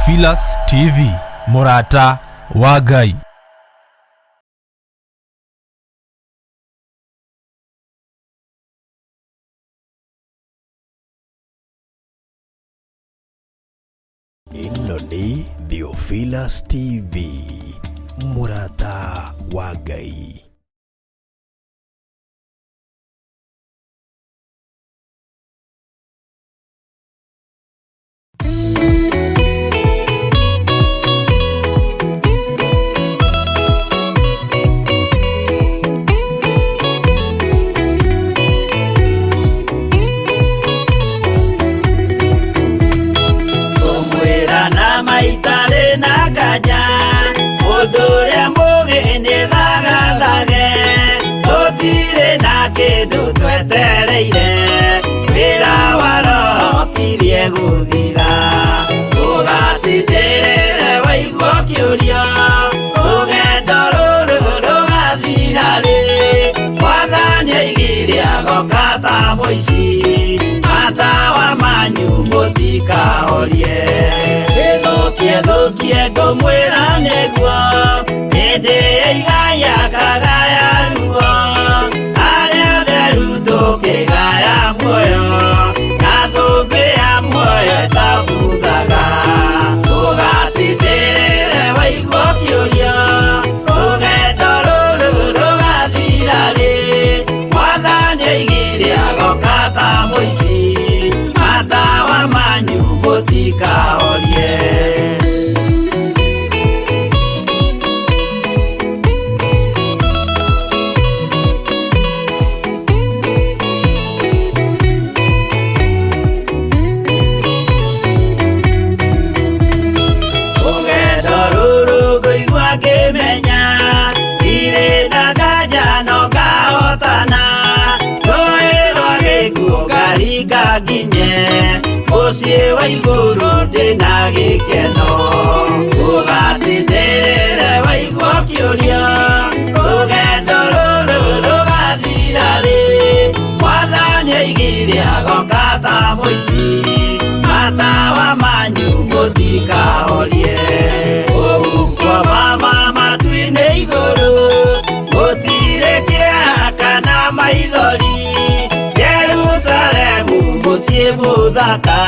Theophilus TV, mũrata wa Ngai. Ĩno nĩ Theophilus TV, mũrata wa Ngai. Ngũmwĩra na maitarĩ na nganja, mũndũ ũrĩa mũgĩ nĩ thagathage, tũtirĩ na kĩndũ twetereire, wĩra wa roho kirie gũthira. Ũgatindĩrĩre waigua ũkĩũria, rũgendo rũrũ rũgathira rĩ, Mwathani oigire agoka ta mũici, matawa manyu mũtikahorie. Gĩthũkie thũkie ngũmwĩra nĩguo, hĩndĩ ĩigaya kagaya ruo, arĩa atheru tũkĩgaya muoyo, na thũmbĩ ya muoyo ĩtabuthaga. Ũgatindĩrĩre waigua ũkĩũria, rũgendo rũrũ rũgathira rĩ, Mwathani oigire agoka ta mũici, matawa manyu mũtikahorie. Rũgendo rũrũ ngũigua ngĩmenya, ndirĩ na nganja no ngahotana, rũĩ rwa gĩkuũ ngaringa nginye, mũciĩ wa igũrũ ndĩna gĩkeno. Ũgatindĩrĩre waigua ũkĩũria, rũgendo rũrũ rũgathira rĩ, Mwathani oigire agoka ta mũici, matawa manyu mũtikahorie. Ũhuko mama matu-inĩ igũrũ, gũtirĩ kĩeha kana maithori, Jerusalemu mũciĩ mũthaka,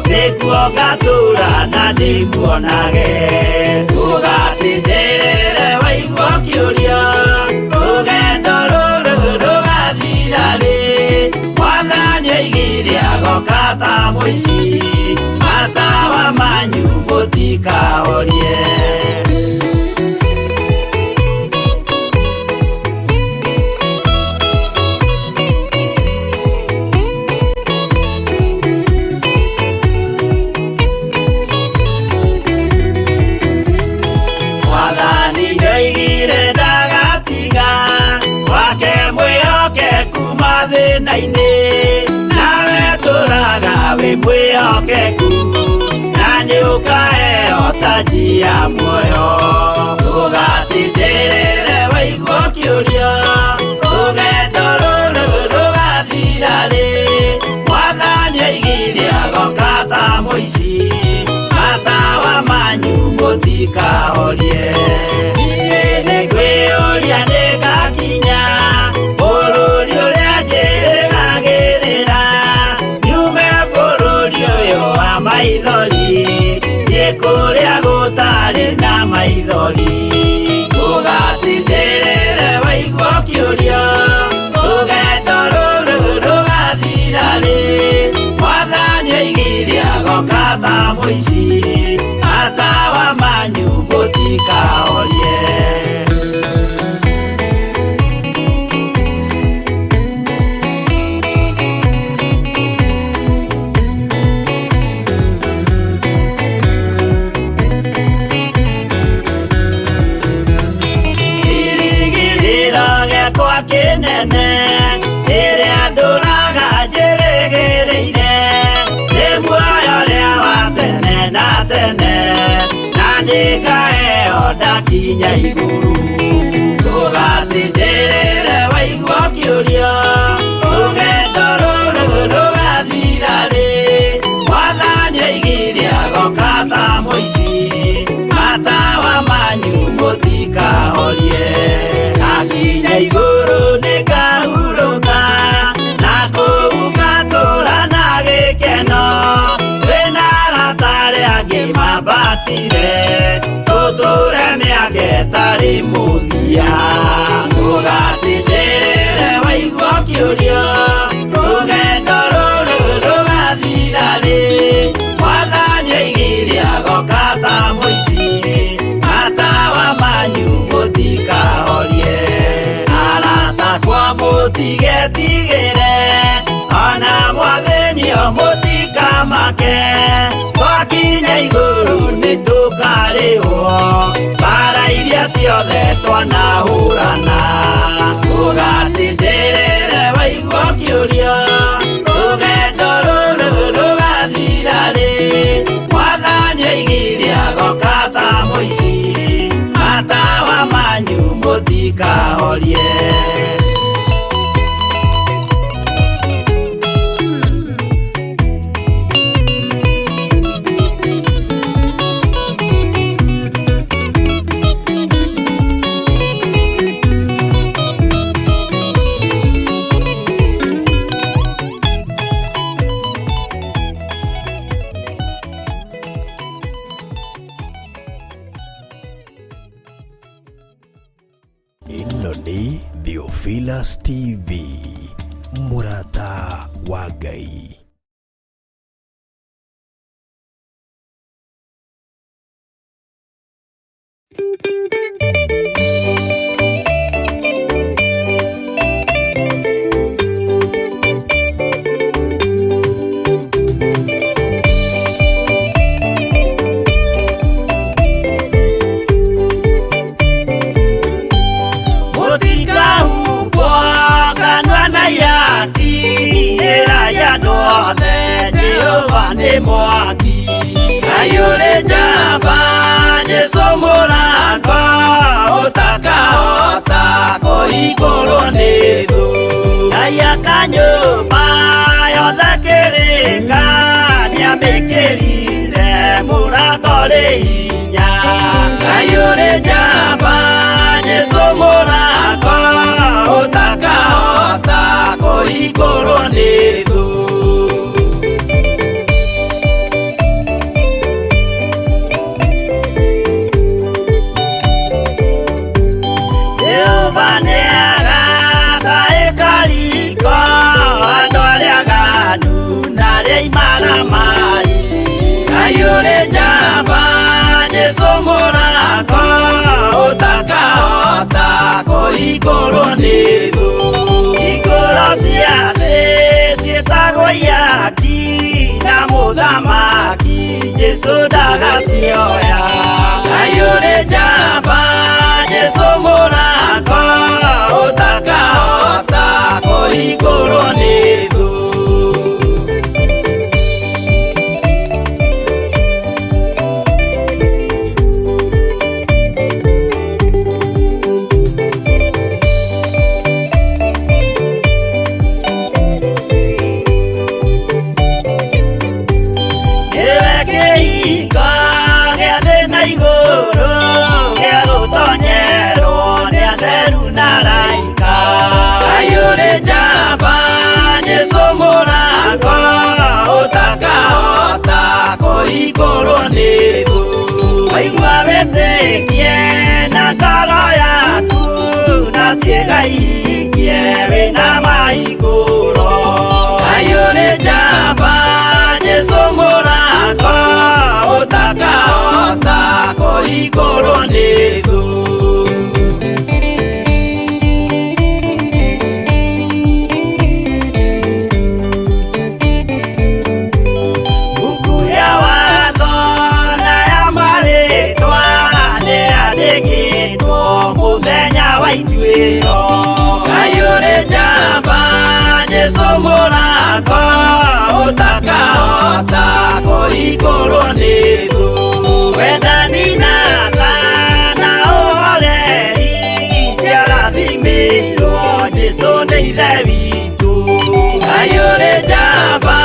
nĩkuo ngatũũra na ndĩmuonage. Ũgatindĩrĩre waigua ũkĩũria, rũgendo rũrũ rũgathira rĩ, Mwathani oigire agoka ta mũici, matawa manyu mũtikahorie. Mwathani nĩoigire ndagatiga, wake mwĩhokeku mathĩna-inĩ, nawe tũraga wĩ mwĩhokeku, na nĩũkaheo taji ya muoyo. Ũgatindĩrĩre waigua ũkĩũria, rũgendo rũrũ rũgathira rĩ, Mwathani oigire agoka ta mũici, matawa manyu mũtikahorie. Niĩ nĩngwĩyũria nĩngakinya, bũrũri ũrĩa njĩrĩgagĩrĩra, nyume bũrũri ũyũ wa maithori, thiĩ kũrĩa gũtarĩ na maithori. Ũgatindĩrĩre waigua ũkĩũria, rũgendo rũrũ rũgathira rĩ, Mwathani oigire agoka ta mũici, matawa manyu mũtikahorie. Kĩrĩgĩrĩro gĩakwa kĩnene, rĩrĩa ndũraga njĩrĩgĩrĩire, nĩ muoyo ũrĩa wa tene na tene, na nĩngaheo ndakinya igũrũ. Ũgatindĩrĩre waigua ũkĩũria, rũgendo rũrũ rũgathira rĩ, Mwathani oigire agoka ta mũici. Tũgatire tũtũre mĩaka ĩtarĩ mũthia. Ndũgatindĩrĩre waigua ũkĩũrio, rũgendo rũrũ rũgathira rĩ? Mwathani oigire agoka ta mũici, matawa manyu mũtikahorie. Arata akwa mũtigetigĩre, ona mwathĩnio mũtikamake, twakinya igũrũ nĩtũkarĩhwo mbara iria ciothe twanahũrana. Ndũgatindĩrĩre waigua ũkĩũrio, rũgendo rũrũ rũgathira rĩ? Mwathani oigire agoka ta mũici, matawa manyu mũtikahorie. Ĩno nĩ Theophilus TV, mũrata wa Ngai. Mũtikahumbwo kanua na ihaki, ĩrai andũ othe Jehova nĩ mwaki. Ngai ũrĩ njamba, Jesũ mũrango, ũtakahota kũhingũrwo nĩ thũ. Ngai aka nyũmba yothe kĩrĩka, nĩamĩkĩrire mũrango rĩ hinya. Ngai ũrĩ njamba, Jesũ mũrango, ũtakahota kũhingũrwo nĩ thũ. Jehova nĩagaka ĩkariko, andũ arĩa aganu na arĩa imaramari. Ngai ũrĩ njamba, Jesũ mũrango, ũtakahota kũhingũrwo nĩ thũ. Hingũro cia thĩ ciĩtagwo ihaki, na mũthamaki Jesũ ndagacioya. Ngai ũrĩ njamba, Jesũ mũrango, ũtakahota kũhingũrwo nĩ thũ. Nĩwe kĩhingo gĩa thĩ na igũrũ, gĩa gũtonyerwo nĩ atheru na araika. Ngai ũrĩ njamba, Jesũ mũrango, ũtakahota kũhingũrwo nĩ thũ. Waigua wĩtĩkie na ngoro yaku, na ciĩga ihingie wĩna mahingũro. Ngai ũrĩ njamba, Jesũ mũrango, ũtakahota kũhingũrwo nĩ thũ. Mbuku ya watho na ya marĩtwa nĩyandĩkĩtwo mũthenya wa ituĩro. Ngai ũrĩ njamba, Jesũ mũrango, ũtakahota kũhingũrwo nĩ thũ. Wendani na tha na ũhoreri ciarathimĩirwo Jesũ nĩ Ithe witũ. Ngai ũrĩ njamba,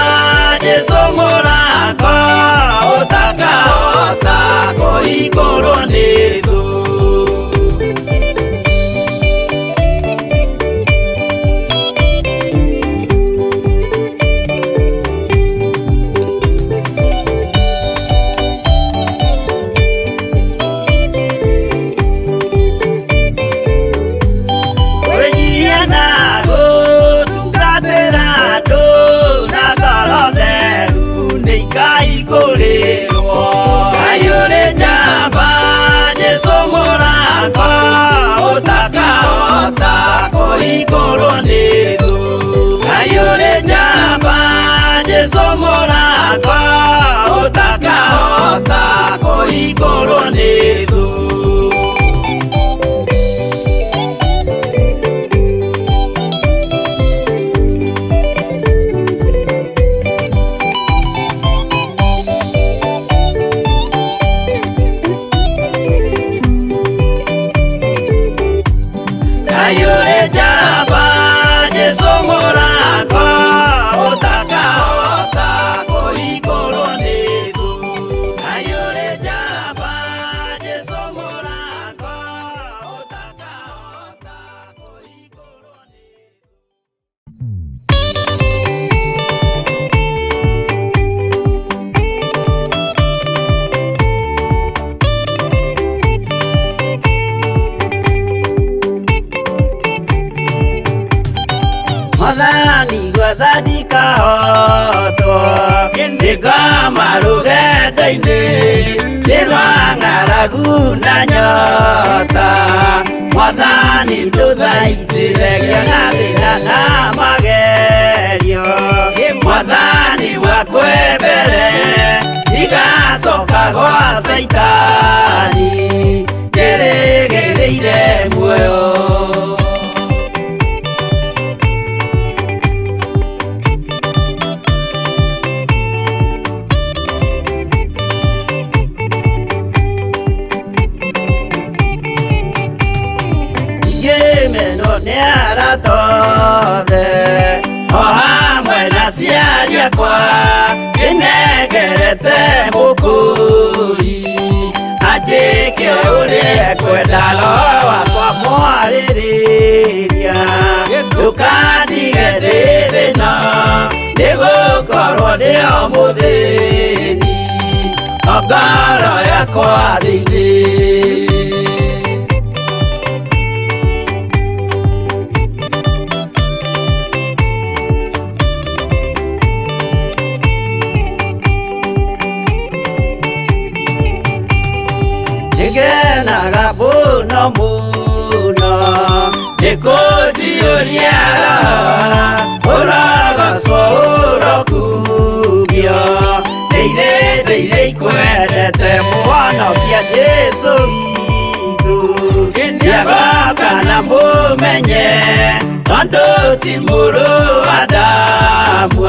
Jesũ mũrango, ũtakahota kũhingũrwo nĩ thũ. kũhingũrĩrwo. Ngai ũrĩ njamba, Jesũ mũrata, ũtakahota kũhingũrwo nĩ thũ. Ngai ũrĩ njamba, Jesũ mũrata, ũtakahota kũhingũrwo nĩ thũ. Ngai ũrĩ njamba, Jesũ mũrata, ũtakahota kũhingũrwo nĩ thũ. Ngai ũrĩ njamba, Jesũ mũrata, ũtakahota kũhingũrwo nĩ thũ. Mwathani gwetha ndikahotwo, ndĩngoma rũgendo-inĩ, nĩ rwa ng'aragu na nyota. Mwathani ndũthaitĩre ngĩona thĩna na magerio. Mwathani wakwe mbere, ndigacoka gwa Caitani, njĩrĩgĩrĩire muoyo. Ngĩmenwo nĩ arata othe, o hamwe na aciari akwa, ndĩnengerete mũkũri, anjĩke ũrĩa ekwenda, roho wakwa mwarĩrĩria. Ndũkandige ndĩ thĩna, nĩgũkorwo ndĩ o mũthĩni, o ngoro yakwa thĩinĩ. Nĩngenaga mũno mũno, nĩkũnjiyũria roho, ũrogocwo ũrokumio. Ndĩire ndĩire ikwendete, mũhonokia Jesũ witũ. Nĩagoka na mũmenye, tondũ ti mũrũ wa Adamu,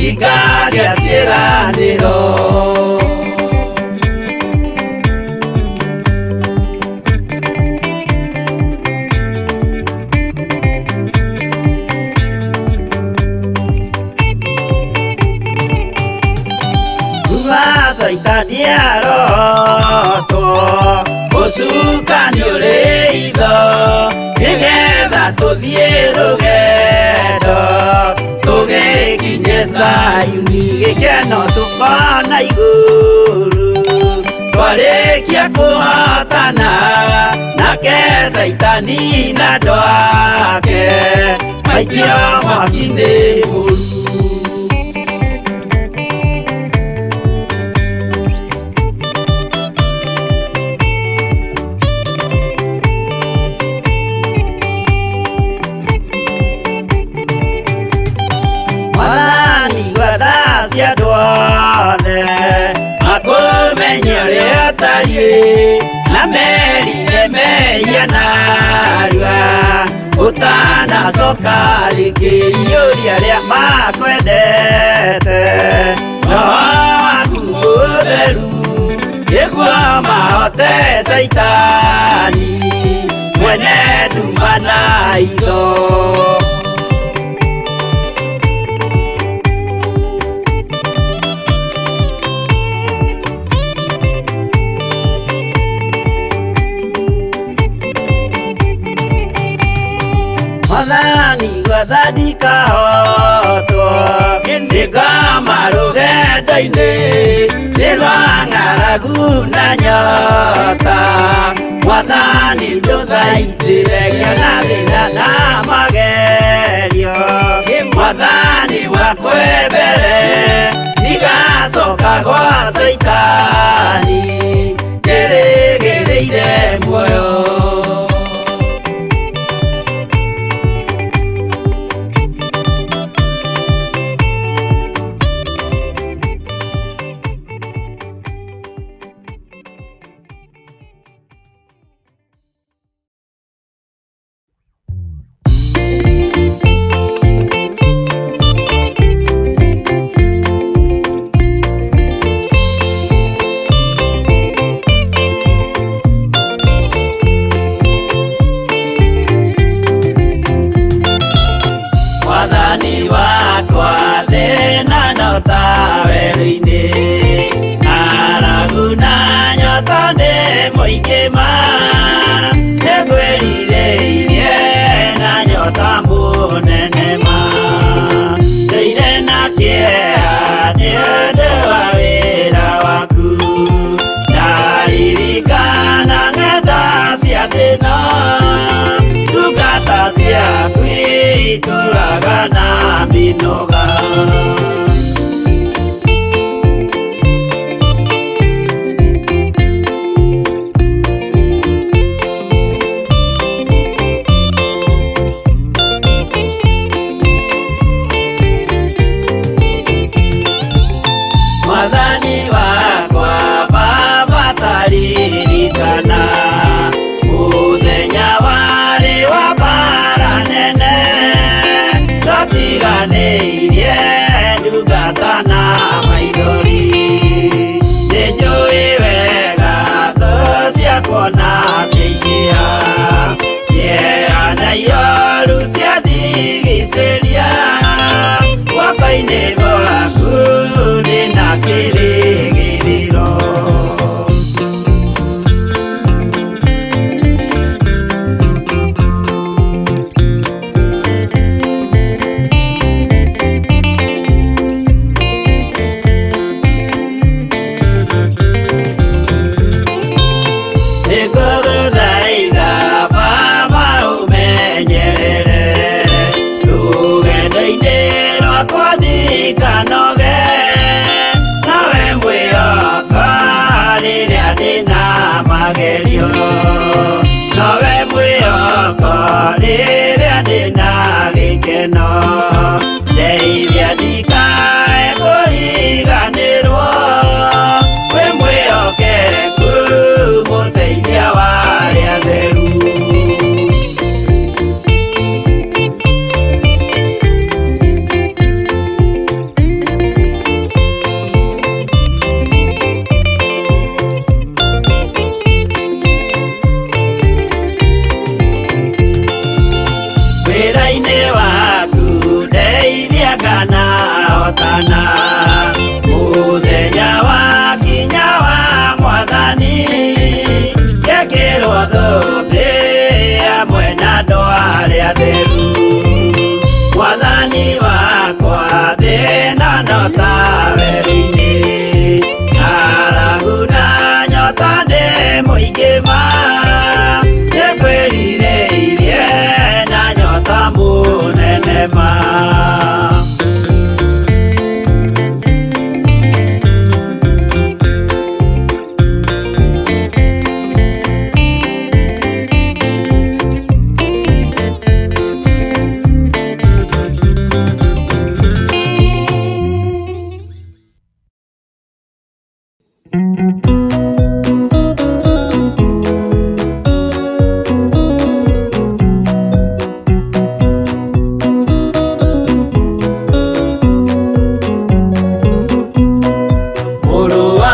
ingagĩa ciĩranĩro. Kuma Caitani arotwo, ũcukani ũrĩ itho, nĩgetha tũthiĩ rũgendo, tũgĩkinye Zayuni, gĩkeno tũkona igũrũ. Twarĩkia kũhotana, nake Caitani na andũ ake, maikio mwaki-inĩ mũru. Mwathani gwetha cia andũ othe, makũmenye ũrĩa ũtariĩ, na merire mehia narua, ũtanacoka rĩngĩ, iyũria arĩa makwendete, roho waku mũtheru, nĩguo mahote Caitani, mwene nduma na itho. Mwathani gwetha ndikahotwo, ndĩngoma rũgendo-inĩ, nĩ rwa ng'aragu na nyota. Mwathani ndũthaitĩre ngĩona thĩna na magerio. Mwathani wakwe mbere, ndigacoka gwa Caitani njĩrĩgĩrĩire muoyo. Mwathani wakwa thĩna no ta werũ-inĩ, ng'aragu na nyota nĩ mũingĩ ma, nĩngwĩrirĩirie na nyota mũnene ma, ndũire na kĩeha nĩ ũndũ wa wĩra waku, ndaririkana ng'enda cia thĩna, ndungata ciaku itũraga na mĩnoga. Mwathani wakwa Baba taririkana mũthenya warĩ wa mbara nene, twatiganĩirie ndungata na maithori, nĩnjũĩ wega thũ ciakwa na ciaingĩha, kĩeha na ioru ciandigicĩria, guoko-inĩ gwaku ndĩna kĩrĩgĩrĩro. Nĩngũgũthaitha Baba ũmenyerere rũgendo-inĩ rwakwa ndikanoge, nawe mwĩhoka rĩrĩa ndĩna magerio, nowe mwĩhoko rĩrĩa ndĩna gĩkeno, ndeithia ndikae kũriganĩrwo, wĩ mwĩhokeku mũteithia wa arĩa atheru. Wĩra-inĩ waku ndeithia kana hotana, mũthenya wakinya wa Mwathani, ngekĩrwo thũmbĩ hamwe na andũ arĩa atheru. Mwathani wakwa thĩna no ta werũ-inĩ, ng'aragu na nyota nĩ mũingĩ ma, nĩngwĩrirĩirie na nyota mũnene ma. Mũrũ wa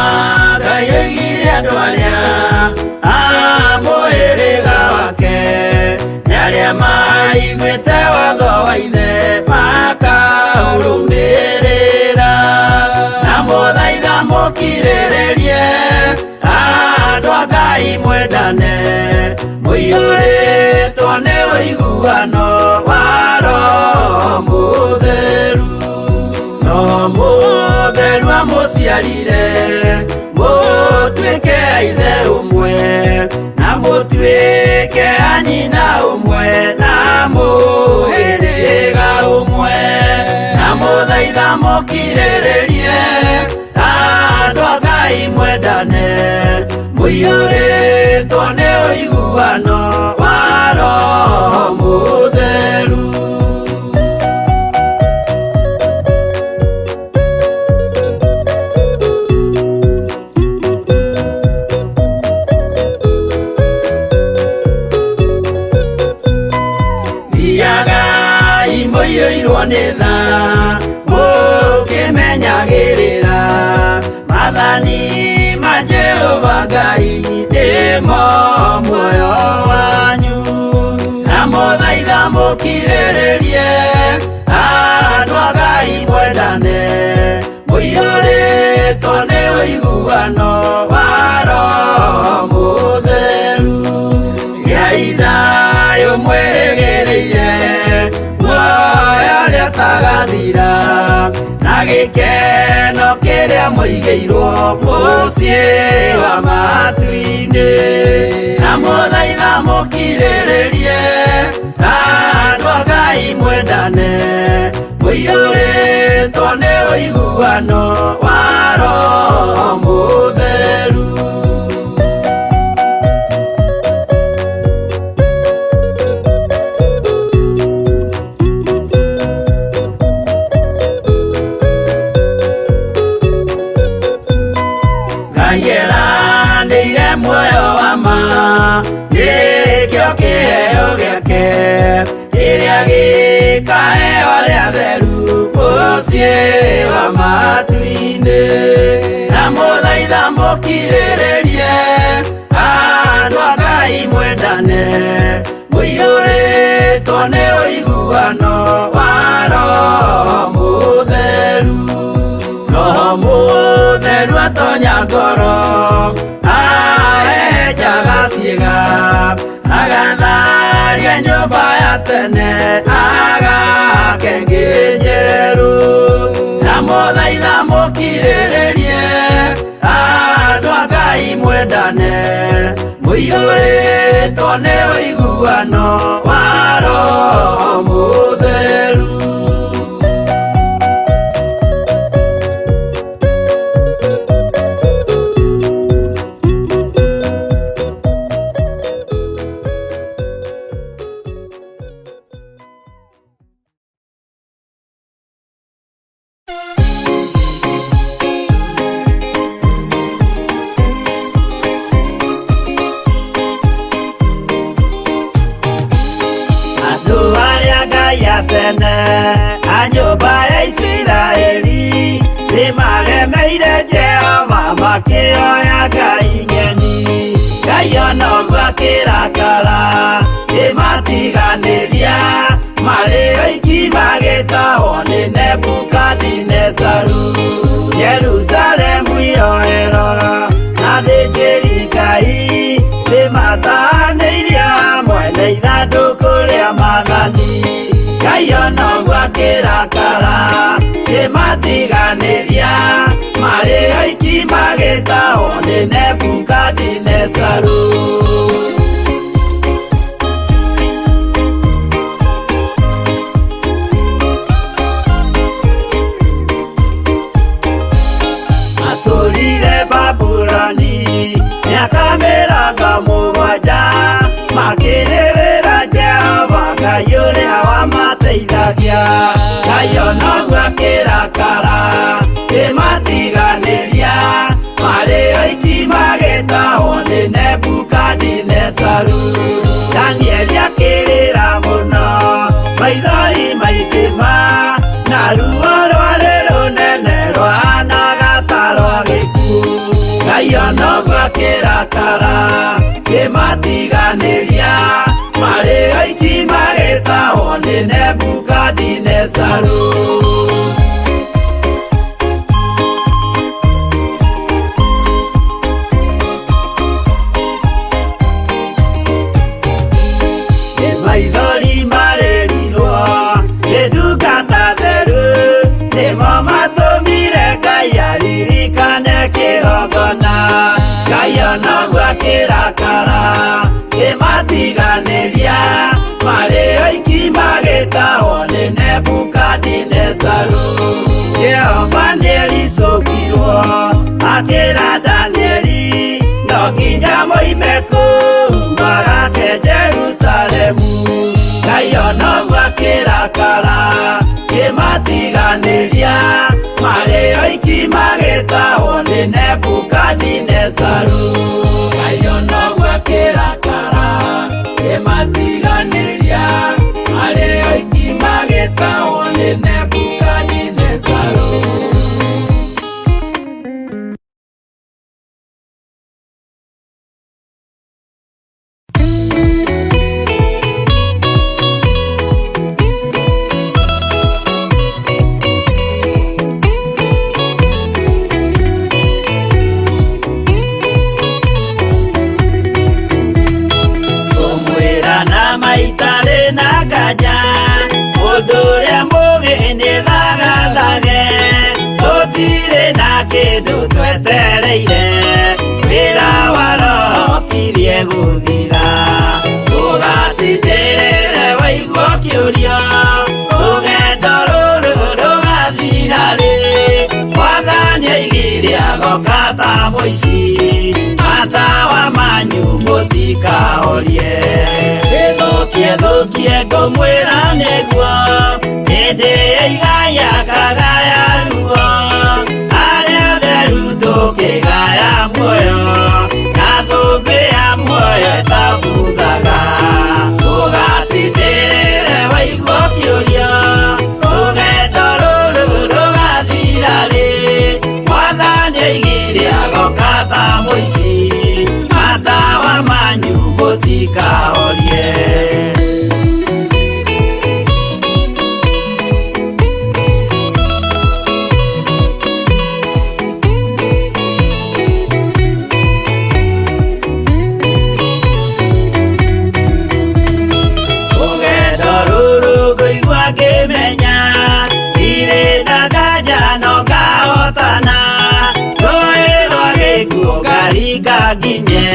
Ngai oigire andũ arĩa a mũhĩrĩga wake, nĩ arĩa maiguĩte watho wa ithe makaũrũmĩrĩra, na mũthaitha mũkirĩrĩrie andũ a Ngai mwendane, mũiyũrĩtwo nĩ ũiguano wa Roho Mũtheru. No mũtheru amũciarire mũtuĩke a ithe ũmwe, na mũtuĩke a nyina ũmwe, na mũhĩrĩga ũmwe, na mũthaitha mũkirĩrĩrie Ngai mwendane mũiyũrĩtwo nĩ ũiguano wa Roho Mũtheru. Thiagai mũiyũirwo nĩ tha mũkĩmenyagĩrĩra maathani ma Jehova Ngai nĩmo muoyo wanyu. Na mũthaitha mũkirĩrĩrie andũ a Ngai mwendane mũiyũrĩtwo nĩ ũiguano wa Roho Mũtheru. Gĩai thayũ mwĩrĩgĩrĩire muoyo ũrĩa ũtagathira na gĩkeno kĩrĩa mũigĩirwo mũciĩ wa matu-inĩ. Na mũthaitha mũkirĩrĩrie andũ a Ngai mwendane mũiyũrĩtwo nĩ ũiguano wa Roho Mũtheru. Ngai eranĩire muoyo wa ma nĩkĩo kĩheo gĩake kĩrĩa gĩkaheo arĩa atheru mũciĩ wa matu-inĩ. Na mũthaitha mũkirĩrĩrie andũ a Ngai mwendane mũiyũrĩtwo nĩ ũiguano wa Roho Mũtheru. Roho Mũtheru atonya ngoro ahehenjaga ciĩga agatharia nyũmba ya tene agake ĩngĩ njerũ. Na mũthaitha mũkirĩrĩrie andũ a Ngai mwendane mũiyũrĩtwo nĩ ũiguano wa Roho Mũtheru. Andũ arĩa Ngai a tene a nyũmba ya Isiraeli nĩmaremeire Jehova makĩoya ngai ng'eni. Ngai ona ũguo akĩrakara kĩmatiganĩria marĩ oiki magĩtahwo nĩ Nebukadinezaru. Jerusalemu iroero na athĩnjĩri Ngai nĩmatahanĩirie hamwe na ithandũkũ rĩa maathani. Ngai ona ũguo akĩrakara kĩmatiganĩria marĩ oiki magĩtahwo nĩ Nebukadinezaru. Matũrire Babuloni mĩaka mĩrongo mũgwanja makĩrĩrĩra Jehova Ngai ũrĩa wamateithagia. Ngai ona ũguo akĩrakara kĩmatiganĩria marĩ oiki magĩtahwo nĩ Nebukadinezaru. Danieli akĩrĩra mũno maithori maingĩ ma na ruo rwarĩ rũnene rwahanaga ta rwa gĩkuũ. Ngai ona ũguo akĩrakara kĩmatiganĩria marĩ oiki magĩtahwo nĩ Nebukadinezaru. Nĩ maithori marĩrirwo nĩ ndungata theru nĩmo matũmire Ngai aririkane kĩgongona. Ngai ona ũguo akĩrakara kĩmatiganĩria marĩ oiki magĩtahwo nĩ Nebukadinezaru. Jehova nĩericũkirwo akĩra Kĩmatiganĩria marĩ oiki magĩtahwo nĩ Nebukadinezaru. Ngai ona ũguo akĩrakara, kĩmatiganĩria marĩ oiki magĩtahwo nĩ Nebukadinezaru. Kũmwĩra na maitarĩ na nganja, mũndũ ũrĩa mũgĩ nĩ thagathage, tũtirĩ na kĩndũ twetereire, wĩra wa roho kirie gũthira. Ũgatindĩrĩre waigua ũkĩũria, rũgendo rũrũ rũgathira rĩ? Mwathani oigire agoka ta mũici, matawa manyu mũtikahorie. Gĩthũkie thũkie ngũmwĩra nĩguo, hĩndĩ ya igaya kagaya ruo, arĩa atheru tũkĩgaya muoyo, na thũmbĩ ya muoyo ĩtabuthaga. Ũgatindĩrĩre waigua ũkĩũria, rũgendo rũrũ rũgathira rĩ? Mwathani oigire agoka ta mũici, matawa manyu mũtikahorie. Rũgendo rũrũ ngũigua ngĩmenya, ndirĩ na nganja no ngahotana, rũĩ rwa gĩkuũ ngaringa nginye,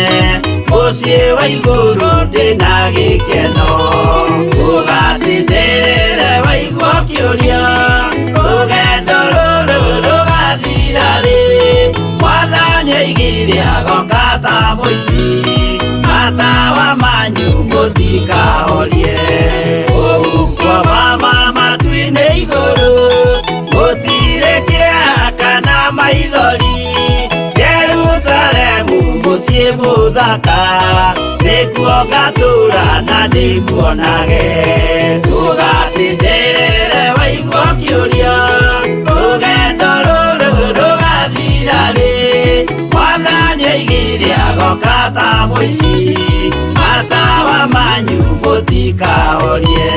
mũciĩ wa igũrũ ndĩna gĩkeno. Ũgatindĩrĩre waigua ũkĩũria, rũgendo rũrũ rũgathira rĩ? Mwathani oigire agoka ta mũici, matawa manyu mũtikahorie. Ũhuko mama matu-inĩ igũrũ, gũtirĩ kĩeha kana maithori, Jerusalemu mũciĩ mũthaka, nĩkuo ngatũũra na ndĩmuonage. Ũgatindĩrĩre waigua ũkĩũria, rũgendo rũrũ rũgathira rĩ? Mwathani oigire agoka ta mũici, matawa manyu mũtikahorie.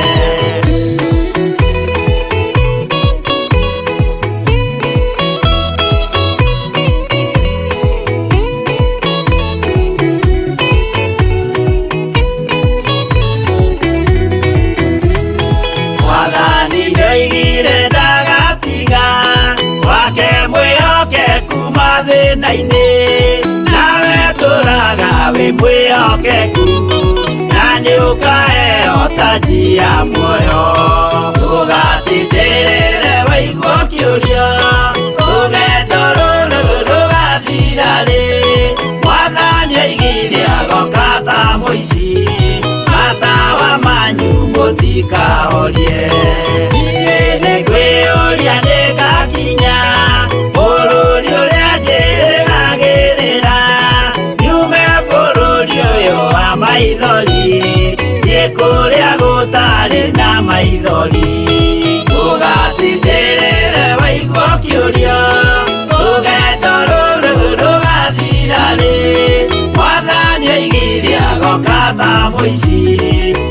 Mwathani nĩoigire ndagatiga wake mwĩhokeku mathĩna-inĩ, nawe tũraga wĩ mwĩhokeku, na nĩũkaheo taji ya muoyo. Ũgatindĩrĩre waigua ũkĩũria, rũgendo rũrũ rũgathira rĩ? Mwathani oigire agoka ta mũici, matawa manyu mũtikahorie. Niĩ nĩngwĩyũria nĩngakinya bũrũri ũrĩa njĩrĩgagĩrĩra, nyume bũrũri ũyũ wa maithori, thiĩ kũrĩa gũtarĩ na maithori. Ũgatindĩrĩre waigua ũkĩũria, rũgendo rũrũ rũgathira rĩ? Mwathani oigire agoka ta mũici,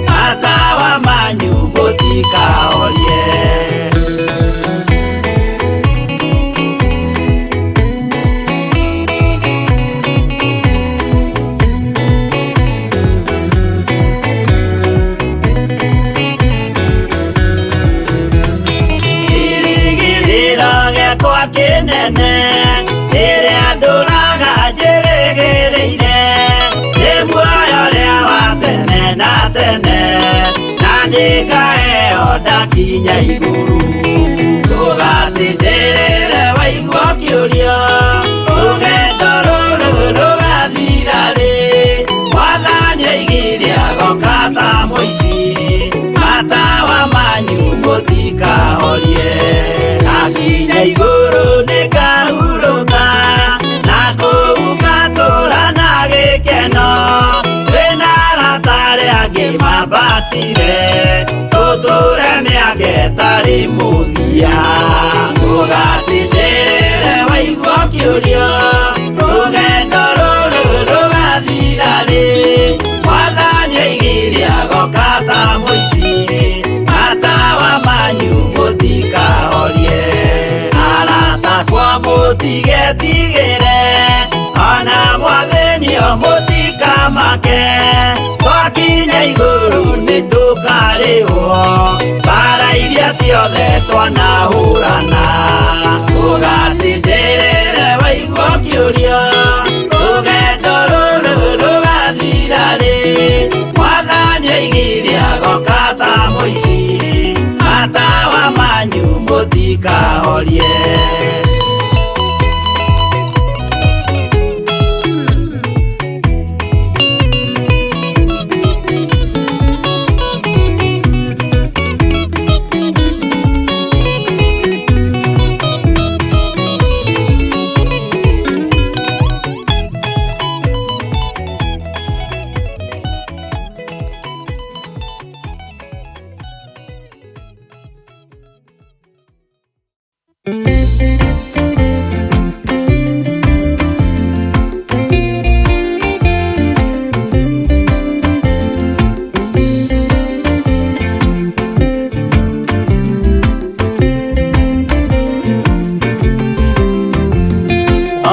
matawa manyu mũtikahorie. Kĩrigĩrĩro gĩakwa kĩnene, rĩrĩa ndũraga njĩrĩgĩrĩire, nĩ muoyo ũrĩa wa tene na tene, na nĩngaheo ndakinya igũrũ. Ndũgatindĩrĩre waigua ũkĩũria, rũgendo rũrũ rũgathira rĩ? Mwathani oigire agoka ta mũici, matawa manyu mũtikahorie. twambatire tũtũre mĩaka ĩtarĩ mũthia ndũgatindĩrĩre waigua ũkĩũrio rũgendo rũrũ rũgathira rĩ mwathani oigire agoka ta mũici matawa manyu mũtikahorie arata kwa mũtigetigĩre ona mwathĩnio mũtikamake twakinya igũrũ nĩtũkarĩhwo mbara iria ciothe twanahũrana ũgatindĩrĩre waigua ũkĩũrio rũgendo rũrũ rũgathira rĩ mwathani oigire agoka ta mũici matawa manyu mũtikahorie.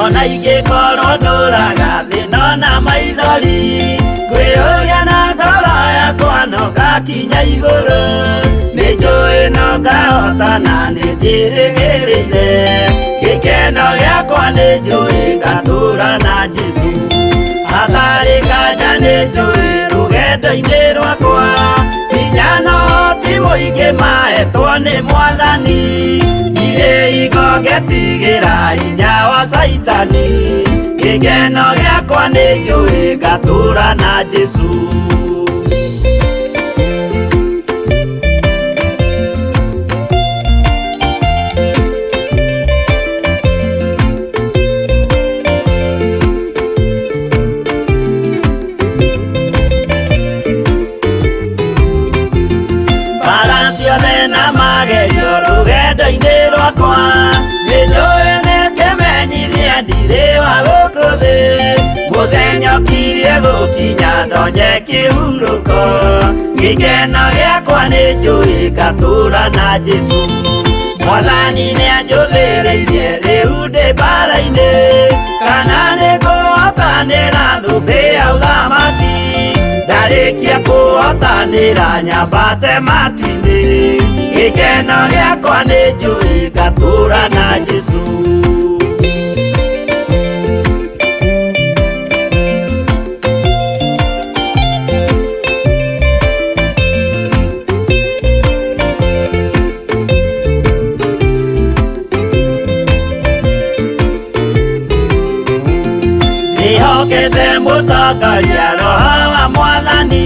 Ona ingĩkorwo ndũraga thĩna na maithori kwĩyũria na ngoro yakwa no ngakinya igũrũ nĩnjũĩ no ngahotana nĩnjĩrĩgĩrĩire gĩkeno gĩakwa nĩnjũĩ ngatũra na Jesũ hatarĩ nganja nĩnjũĩ rũgendo-inĩ rwakwa hinya no ti mũingĩ mahetwo nĩ mwathani irĩ hingo ngetigĩra hinya wa Caitani gĩkeno gĩakwa nĩnjũĩ ngatũra na Jesũ. Mbara ciothe na magerio rũgendo-inĩ rwakwa nĩnjũĩ nĩkĩmenyithia ndirĩ wa gũkũ thĩ mũthenya ũkirie gũkinya ndonye kĩhurũko gĩkeno gĩakwa nĩnjũĩ ngatũra na Jesũ mwathani nĩanjũthĩrĩirie rĩu ndĩ mbara-inĩ kana nĩngũhotanĩra thũmbĩ ya ũthamaki ndarĩkia kũhotanĩra nyambate matu-inĩ gĩkeno gĩakwa nĩnjũĩ ngatũra na Jesũ. Ndĩhokete mũtongoria roho wa mwathani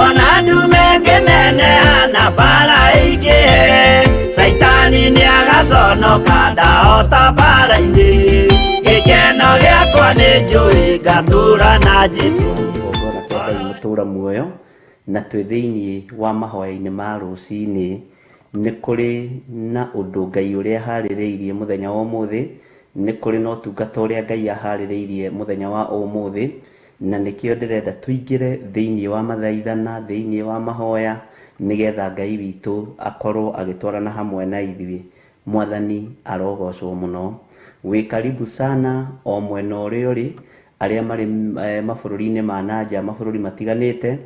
ona ndume ngĩneneha na mbara ĩingĩhe Caitani nĩagaconoka ndahota mbara-inĩ gĩkeno gĩakwa nĩnjũĩ ngatũra na Jesũ. Kĩgongona kĩa Ngai mũtũra muoyo na twĩ thĩinĩ wa mahoya-inĩ ma rũcinĩ nĩ kũrĩ na ũndũ Ngai ũrĩa aharĩrĩirie mũthenya wa ũmũthĩ nĩ kũrĩ na ũtungata ũrĩa Ngai aharĩrĩirie mũthenya wa ũmũthĩ na nĩkĩo ndĩrenda tũingĩre thĩinĩ wa mathaithana thĩinĩ wa mahoya nĩgetha Ngai witũ akorwo agĩtwarana hamwe na ithuĩ. Mwathani arogocwo mũno. Wĩ karibu sana o mwena ũrĩa ũrĩ arĩa marĩ mabũrũri-inĩ ma nanja mabũrũri matiganĩte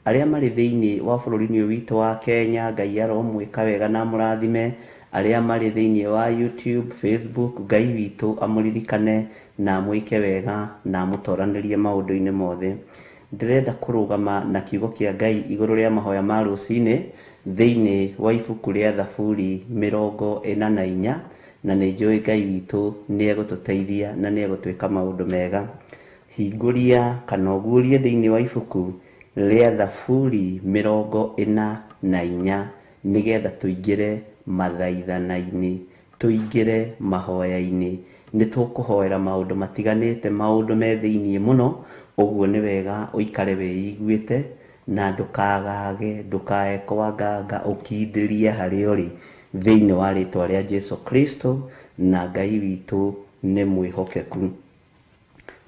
arĩa marĩ thĩinĩ wa bũrũri-inĩ ũyũ witũ wa Kenya Ngai aromwĩka wega na amũrathime arĩa marĩ thĩinĩ wa YouTube, Facebook Ngai witũ amũririkane na amwĩke wega na amũtoranĩrie maũndũ-inĩ mothe. Ndĩrenda kũrũgama na kiugo kĩa Ngai igũrũ rĩa mahoya ma rũcinĩ thĩinĩ wa ibuku rĩa Thaburi 44 na nĩnjũĩ Ngai witũ nĩegũtũteithia na nĩegũtwĩka maũndũ mega. Hingũria kana ũguũrie thĩinĩ wa ibuku rĩa Thaburi 44 nĩgetha tũingĩre mathaithana-inĩ tũingĩre mahoya-inĩ. Nĩ tũkũhoera maũndũ matiganĩte maũndũ me thĩinĩ mũno ũguo nĩ wega ũikare wĩiguĩte Na ndũkagage, ndũkae kwanganga, ũkindĩrie harĩa ũrĩ thĩinĩ wa rĩtwa rĩa Jesu Kristo, na Ngai witũ nĩ mwĩhokeku.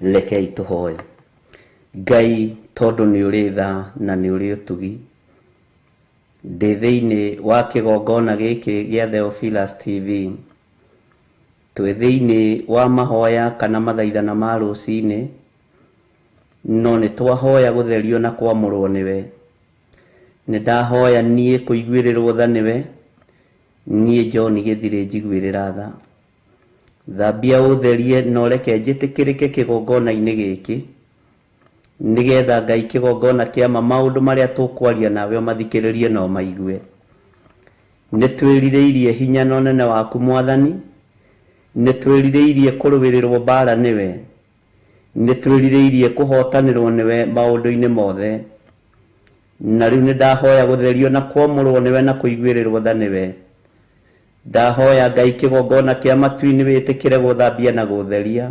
Rekei tũhoe. Ngai, tondũ nĩ ũrĩ tha na nĩ ũrĩ ũtugi, ndĩ thĩinĩ wa kĩgongona gĩkĩ gĩa Theophilus TV, twĩ thĩinĩ wa mahoya kana mathaithana ma rũcinĩ, no nĩ twahoya gũtherio na kwamũrwo nĩwe. Nĩ ndahoya niĩ kũiguĩrĩrwo tha nĩwe, niĩ John Gĩthirĩ njiguĩrĩra tha. Thambia ũtherie na ũreke njĩtĩkĩrĩke kĩgongona-inĩ gĩkĩ, nĩgetha Ngai kĩgongona kĩa ma maũndũ marĩa tũkwaria nawe ũmathikĩrĩrie na ũmaigue. Nĩ twĩrirĩirie hinya na ũnene waku Mwathani, nĩ twĩrirĩirie kũrũĩrĩrwo mbara nĩwe, nĩ twĩrirĩirie kũhotanĩrwo nĩwe maũndũ-inĩ mothe. Na rĩu nĩ ndahoya gũtherio na kwamũrwo nĩwe na kũiguĩrĩrwo tha nĩwe. Ndahoya Ngai kĩgongona kĩa matu-inĩ wĩtĩkĩre gũthambia na gũtheria.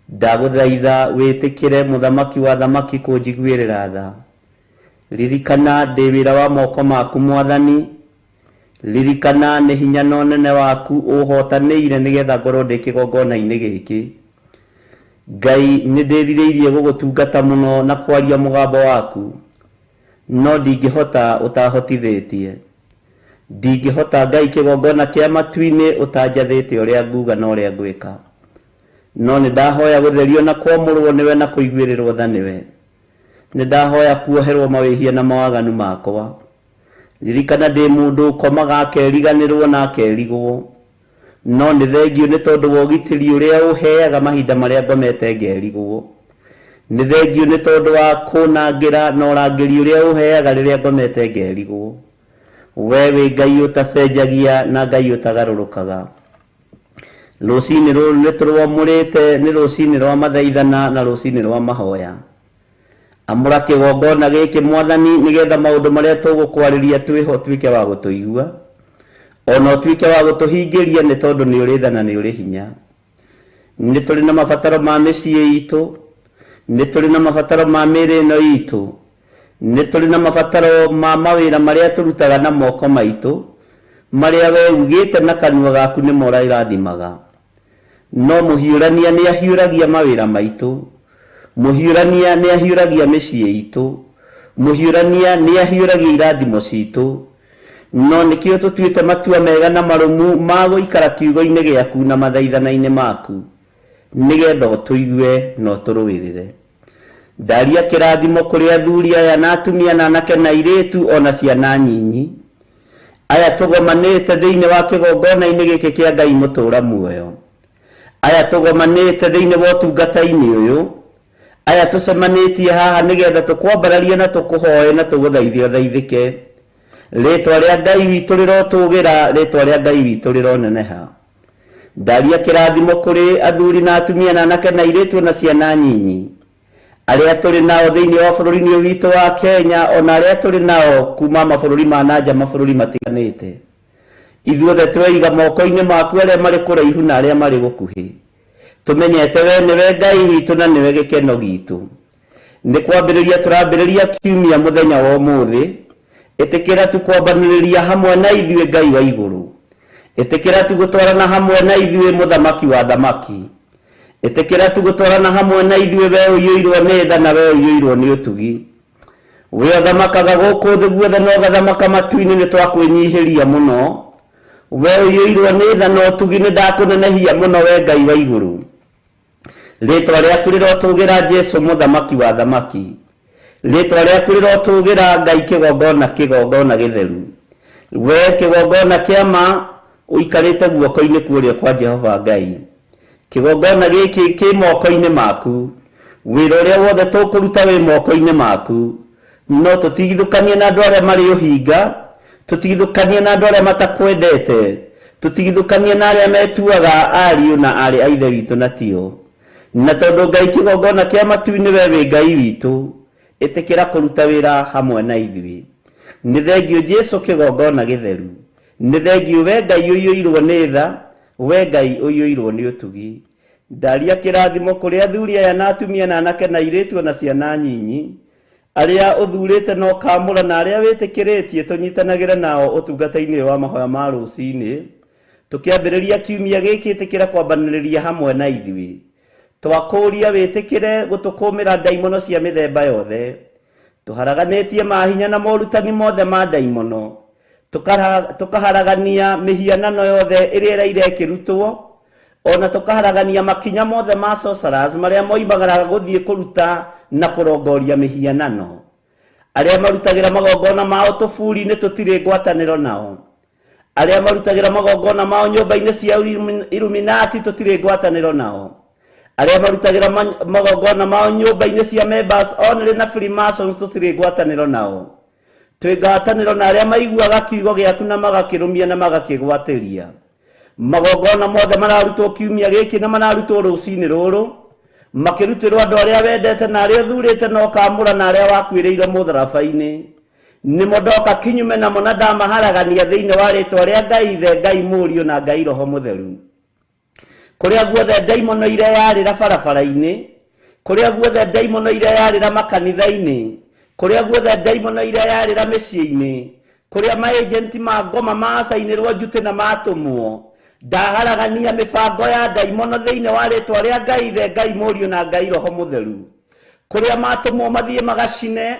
Ndagũthaitha wĩtĩkĩre mũthamaki wa thamaki kũnjiguĩrĩra tha. Ririkana ndĩ wĩra wa moko maku Mwathani, ririkana nĩ hinya na ũnene waku ũhotanĩire nĩgetha ngorwo ndĩ kĩgongona-inĩ gĩkĩ. Ngai, nĩ ndĩrirĩirie gũgũtungata mũno na kwaria mũgambo waku, no ndingĩhota ũtahotithĩtie. Ndingĩhota Ngai kĩgongona kĩa matu-inĩ ũtanjathĩte ũrĩa nguga na ũrĩa ngwĩka. No nĩ ndahoya gũtherio na kwamũrwo nĩwe na kũiguĩrĩrwo tha nĩwe. Nĩ ndahoya kuoherwo mawĩhia na mawaganu makwa. Ririkana ndĩ mũndũ ũkomaga akeriganĩrwo na akerigwo, no nĩ thengio nĩ tondũ wa ũgitĩri ũrĩa ũheaga mahinda marĩa ngomete ngerigwo. Nĩ thengio nĩ tondũ wa kũnangĩra na ũrangĩri ũrĩa ũheaga rĩrĩa ngomete ngerigwo. We wĩ Ngai ũtacenjagia na Ngai ũtagarũrũkaga. Rũcinĩ rũrũ nĩ tũrwamũrĩte, nĩ rũcinĩ rwa mathaithana na rũcinĩ rwa mahoya. Amũra kĩgongona gĩkĩ Mwathani, nĩgetha maũndũ marĩa tũgũkwarĩria twĩho ũtuĩke wa gũtũigua, ona ũtuĩke wa gũtũhingĩria, nĩ tondũ nĩ ũrĩ tha na nĩ ũrĩ hinya. Nĩ tũrĩ na mabataro ma mĩciĩ itũ, nĩ tũrĩ na mabataro ma mĩĩrĩ ĩno itũ, nĩ tũrĩ na mabataro ma mawĩra marĩa tũrutaga na moko maitũ, marĩa we ugĩte na kanua gaku nĩmo ũrĩrathimaga. No mũhiũrania nĩ ahiũragia mawĩra maitũ, mũhiũrania nĩ ahiũragia mĩciĩ itũ, mũhiũrania nĩ ahiũragia irathimo citũ. No nĩkĩo tũtuĩte matua mega na marũmu ma gũikara kiugo-inĩ gĩaku na mathaithana-inĩ maku, nĩgetha ũtũigue na ũtũrũĩrĩre. Ndaria kĩrathimo kũrĩ athuri aya na atumia na anake na airĩtu ona ciana nyinyi, aya tũgomanĩte thĩinĩ wa kĩgongona-inĩ gĩkĩ kĩa Ngai mũtũũra muoyo, aya tũgomanĩte thĩinĩ wa ũtungata-inĩ ũyũ, aya tũcemanĩtie haha nĩgetha tũkwambararie na tũkũhoe na tũgũthaithe ũthaithĩke. Rĩtwa rĩa Ngai witũ rĩrotũgĩra, rĩtwa rĩa Ngai witũ rĩroneneha. Ndaria kĩrathimo kũrĩ athuri na atumia na anake na airĩtu na ciana nyinyi, arĩa tũrĩ nao thĩinĩ wa bũrũri-inĩ ũyũ witũ wa Kenya, ona arĩa tũrĩ nao kuma mabũrũri ma nanja, mabũrũri matiganĩte. Ithuothe tweiga moko-inĩ maku, arĩa marĩ kũraihu na arĩa marĩ gũkuhĩ. Tũmenyete we nĩwe Ngai witũ na nĩwe gĩkeno gitũ. Nĩ kwambĩrĩria tũrambĩrĩria kiumia mũthenya wa ũmũthĩ. Ĩtĩkĩra tu kwambanĩrĩria hamwe na ithuĩ Ngai wa igũrũ. Ĩtĩkĩra tu gũtwarana hamwe na ithuĩ mũthamaki wa thamaki. Ĩtĩkĩra tu gũtwarana hamwe na ithuĩ we ũiyũirwo nĩ tha na we ũiyũirwo nĩ ũtugi. We ũthamakaga gũkũ thĩ guothe na ũgathamaka matu-inĩ, nĩ twakwĩnyihĩria mũno. We ũiyũirwo nĩ tha na ũtugi, nĩ ndakũnenehia mũno we Ngai wa igũrũ. Rĩtwa rĩaku rĩrotũgĩra Jesu mũthamaki wa thamaki. Rĩtwa rĩaku rĩrotũgĩra Ngai kĩgongona, kĩgongona gĩtheru. We kĩgongona kĩa ma ũikarĩte guoko-inĩ kũrĩa kwa Jehova Ngai. Kĩgongona gĩkĩ kĩ moko-inĩ maku. Wĩra ũrĩa wothe tũkũruta wĩ moko-inĩ maku. No tũtigithũkanie na andũ arĩa marĩ ũhinga, tũtigithũkanie na andũ arĩa matakwendete, tũtigithũkanie na arĩa metuaga ariũ na aarĩ a Ithe witũ na tio. Na tondũ Ngai kĩgongona kĩa matu-inĩ we wĩ Ngai witũ, ĩtĩkĩra kũruta wĩra hamwe na ithuĩ. Nĩ thengio Jesu kĩgongona gĩtheru. Nĩ thengio we Ngai ũiyũirwo nĩ tha, we Ngai ũiyũirwo nĩ ũtugi. Ndaria kĩrathimo kũrĩ athuri aya na atumia na anake na airĩtu na ciana nyinyi, Arĩa ũthurĩte na ũkamũra na arĩa wĩtĩkĩrĩtie tũnyitanagĩre nao ũtungata-inĩ wa mahoya ma rũcinĩ. Tũkĩambĩrĩria kiumia gĩkĩ ĩtĩkĩra kwambanĩrĩria hamwe na ithuĩ. Twakũria wĩtĩkĩre gũtũkũmĩra ndaimono cia mĩthemba yothe. Tũharaganĩtie mahinya na morutani mothe ma ndaimono. Tũkaharagania mĩhianano yothe ĩrĩa ĩraire ĩkĩrutwo, ona tũkaharagania makinya mothe ma sorcerers marĩa moimagaraga gũthiĩ kũruta na kũrongoria mĩhianano. Arĩa marutagĩra magongona mao tũburi-inĩ tũtirĩ ngwatanĩro nao. Arĩa marutagĩra magongona mao nyũmba-inĩ cia Illuminati tũtirĩ ngwatanĩro nao. Arĩa marutagĩra magongona mao nyũmba-inĩ cia members only na Freemasons tũtirĩ ngwatanĩro nao. Twĩ ngwatanĩro na arĩa maiguaga kiugo gĩaku na magakĩrũmia na magakĩgwatĩria. Magongona mothe mararutwo kiumia gĩkĩ na mararutwo rũcinĩ rũrũ, makĩrutĩrwo andũ arĩa wendete na arĩa ũthurĩte na ũkamũra na arĩa wakuĩrĩire mũtharaba-inĩ. Nĩmo ndoka kinyume namo na ndamaharagania thĩinĩ wa rĩtwa rĩa Ngai Ithe, Ngai Mũriũ na Ngai Roho Mũtheru. Kũrĩa guothe ndaimono ireyarĩra barabara-inĩ, kũrĩa guothe ndaimono ireyarĩra makanitha-inĩ, kũrĩa guothe ndaimono ireyarĩra mĩciĩ-inĩ, kũrĩa maagenti ma ngoma macainĩrwo njutĩ na matũmwo, ndaharagania mĩbango ya ndaimono thĩinĩ wa rĩtwa rĩa Ngai Ithe, Ngai Mũriũ na Ngai Roho Mũtheru. Kũrĩa matũmwo mathiĩ magacine,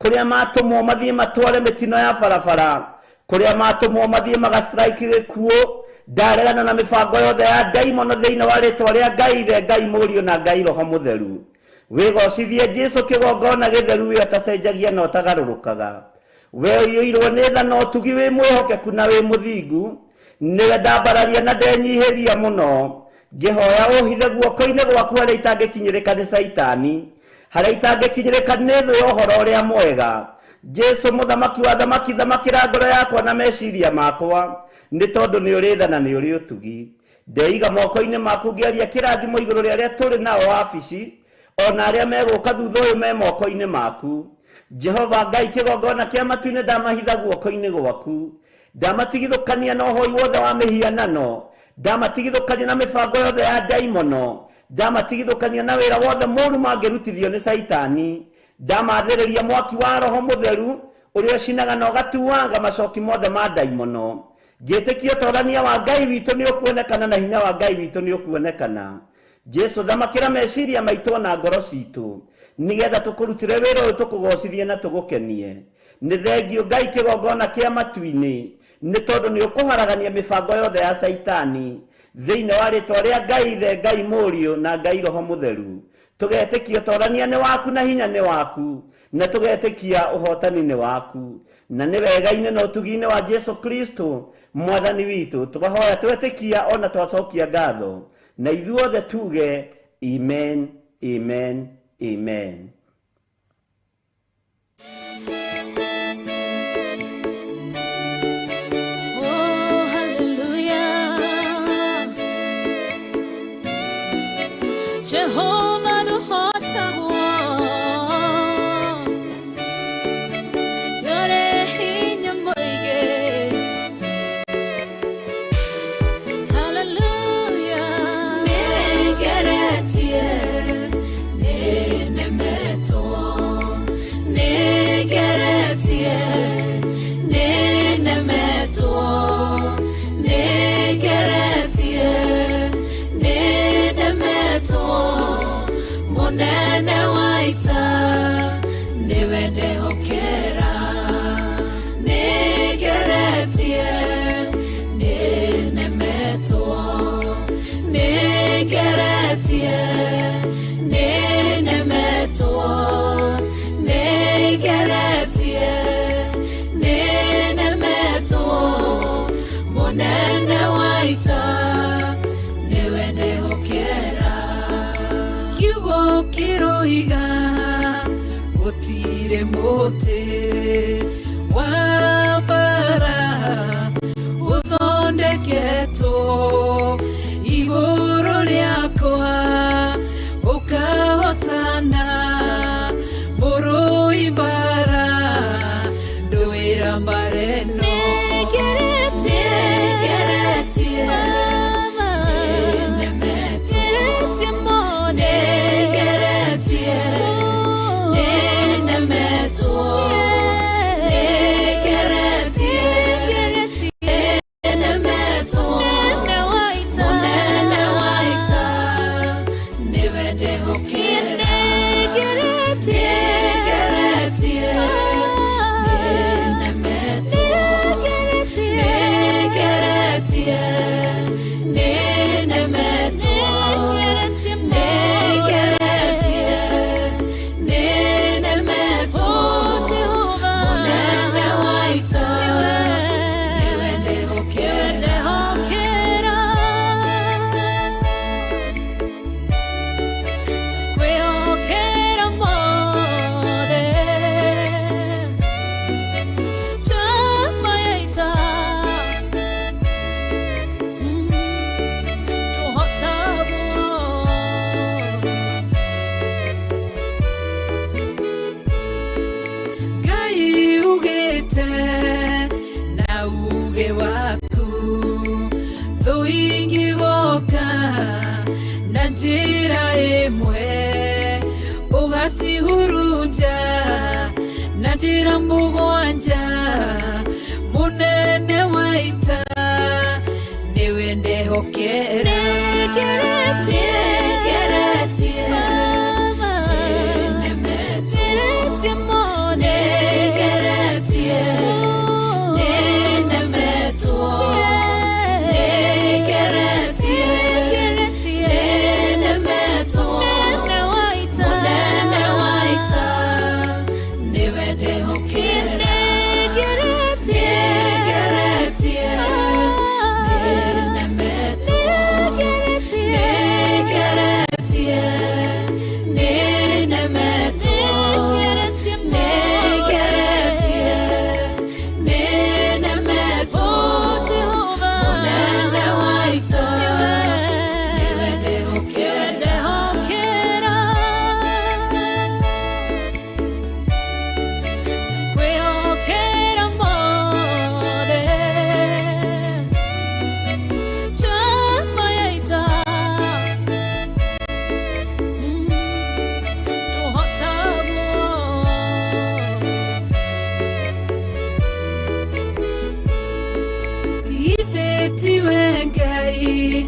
kũrĩa matũmwo mathiĩ matware mĩtino ya barabara, kũrĩa matũmwo mathiĩ magastrike gĩkuũ, ndaregana na mĩbango yothe ya ndaimono thĩinĩ wa rĩtwa rĩa Ngai Ithe, Ngai Mũriũ na Ngai Roho Mũtheru. Wĩgocithie Jesũ kĩgongona gĩtheru, we ũtacenjagia na ũtagarũrũkaga. We ũiyũirwo nĩ tha na ũtugi, wĩ mwĩhokeku na wĩ mũthingu. Nĩwe ndambararia na ndenyihĩria mũno, ngĩhoya ũhithe guoko-inĩ gwaku harĩa itangĩkinyĩrĩka nĩ Caitani, harĩa itangĩkinyĩrĩka nĩ thũ ya ũhoro ũrĩa mwega. Jesũ mũthamaki wa thamaki, thamakĩra ngoro yakwa na meciria makwa, nĩ tondũ nĩ ũrĩ tha na nĩ ũrĩ ũtugi. Ndeiga moko-inĩ maku ngĩaria kĩrathimo igũrũ rĩa arĩa tũrĩ nao wabici, ona arĩa megũka thutha ũyũ me moko-inĩ maku. Jehova Ngai kĩgongona kĩa matu-inĩ ndamahitha guoko-inĩ gwaku. Ndamatigithũkania na ũhoi wothe wa mĩhianano, ndamatigithũkania na mĩbango yothe ya ndaimono, ndamatigithũkania na wĩra wothe mũũru mangĩrutithio nĩ Caitani. Ndamathĩrĩria mwaki wa Roho Mũtheru ũrĩa ũcinaga na ũgatuanga macoki mothe ma ndaimono. Ngĩtĩkia ũtorania wa Ngai witũ nĩ ũkuonekana na hinya wa Ngai witũ nĩ ũkuonekana. Jesũ thamakĩra meciria maitũ na ngoro citũ, nĩgetha tũkũrutĩre wĩra ũyũ tũkũgocithie na tũgũkenie. Nĩ thengio Ngai kĩgongona kĩa matu-inĩ, nĩ tondũ nĩ ũkũharagania mĩbango yothe ya Caitani thĩinĩ wa rĩtwa rĩa Ngai Ithe, Ngai Mũriũ na Ngai Roho Mũtheru. Tũgetĩkia ũtorania nĩ waku na hinya nĩ waku, na tũgetĩkia ũhotani nĩ waku, na nĩ wega-inĩ na ũtugi-inĩ wa Jesũ Kristo mwathani witũ tũkahoya twetĩkia ona twacokia ngatho, na ithuothe tuge amen, amen, amen. Oh, hallelujah. Jehovah nũhotagwo, nĩũrĩ hinya mũingĩ. Hallelujah. Nĩngeretie, nĩnemetwo, nĩngeretie, nĩnemetwo, nĩngeretie, nĩnemetwo. Mũnene wa ita nĩwe ndehokera. Nĩngeretie, nĩnemetwo, nĩngeretie, nĩnemetwo, nĩngeretie, nĩnemetwo. Mũnene wa ita nĩwe ndehokera. Kiugo kĩroiga gũtirĩ mũtĩ wa mbara ũthondeketwo igũrũ rĩakwa ũkahotana. Mũrũi mbara ndũĩra mbara ĩno. Nĩngeretie, nĩnemetwo, nĩngeretie, nĩnemetwo, Njĩra ĩmwe ũgacihurunja na njĩra mũgwanja mũnene wa ita nĩwe ndehokera nĩngeretie nĩnemetwo nĩngeretie nĩnemetwo nĩngeretie nĩnemetwo mũnene wa ita nĩwe ndehokera nĩngeretie nĩnemetwo nĩngeretie nĩnemetwo nĩngeretie nĩnemetwo mũnene wa ita nĩwe ndehokera. Kwĩhokera mothe njamba ya ita tũhotagwo Ithe tiwe Ngai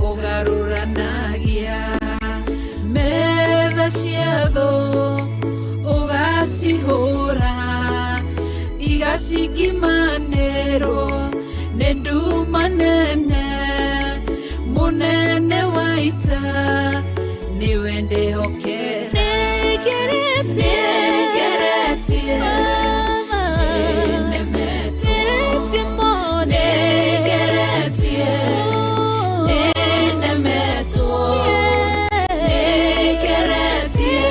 ũgarũranagia metha cia thũ ũgacihũra igacikimanĩrwo nĩ nduma nene mũnene wa ita nĩwe ndehokera nĩngeretie nĩnemetwo nĩngeretie nĩnemetwo nĩngeretie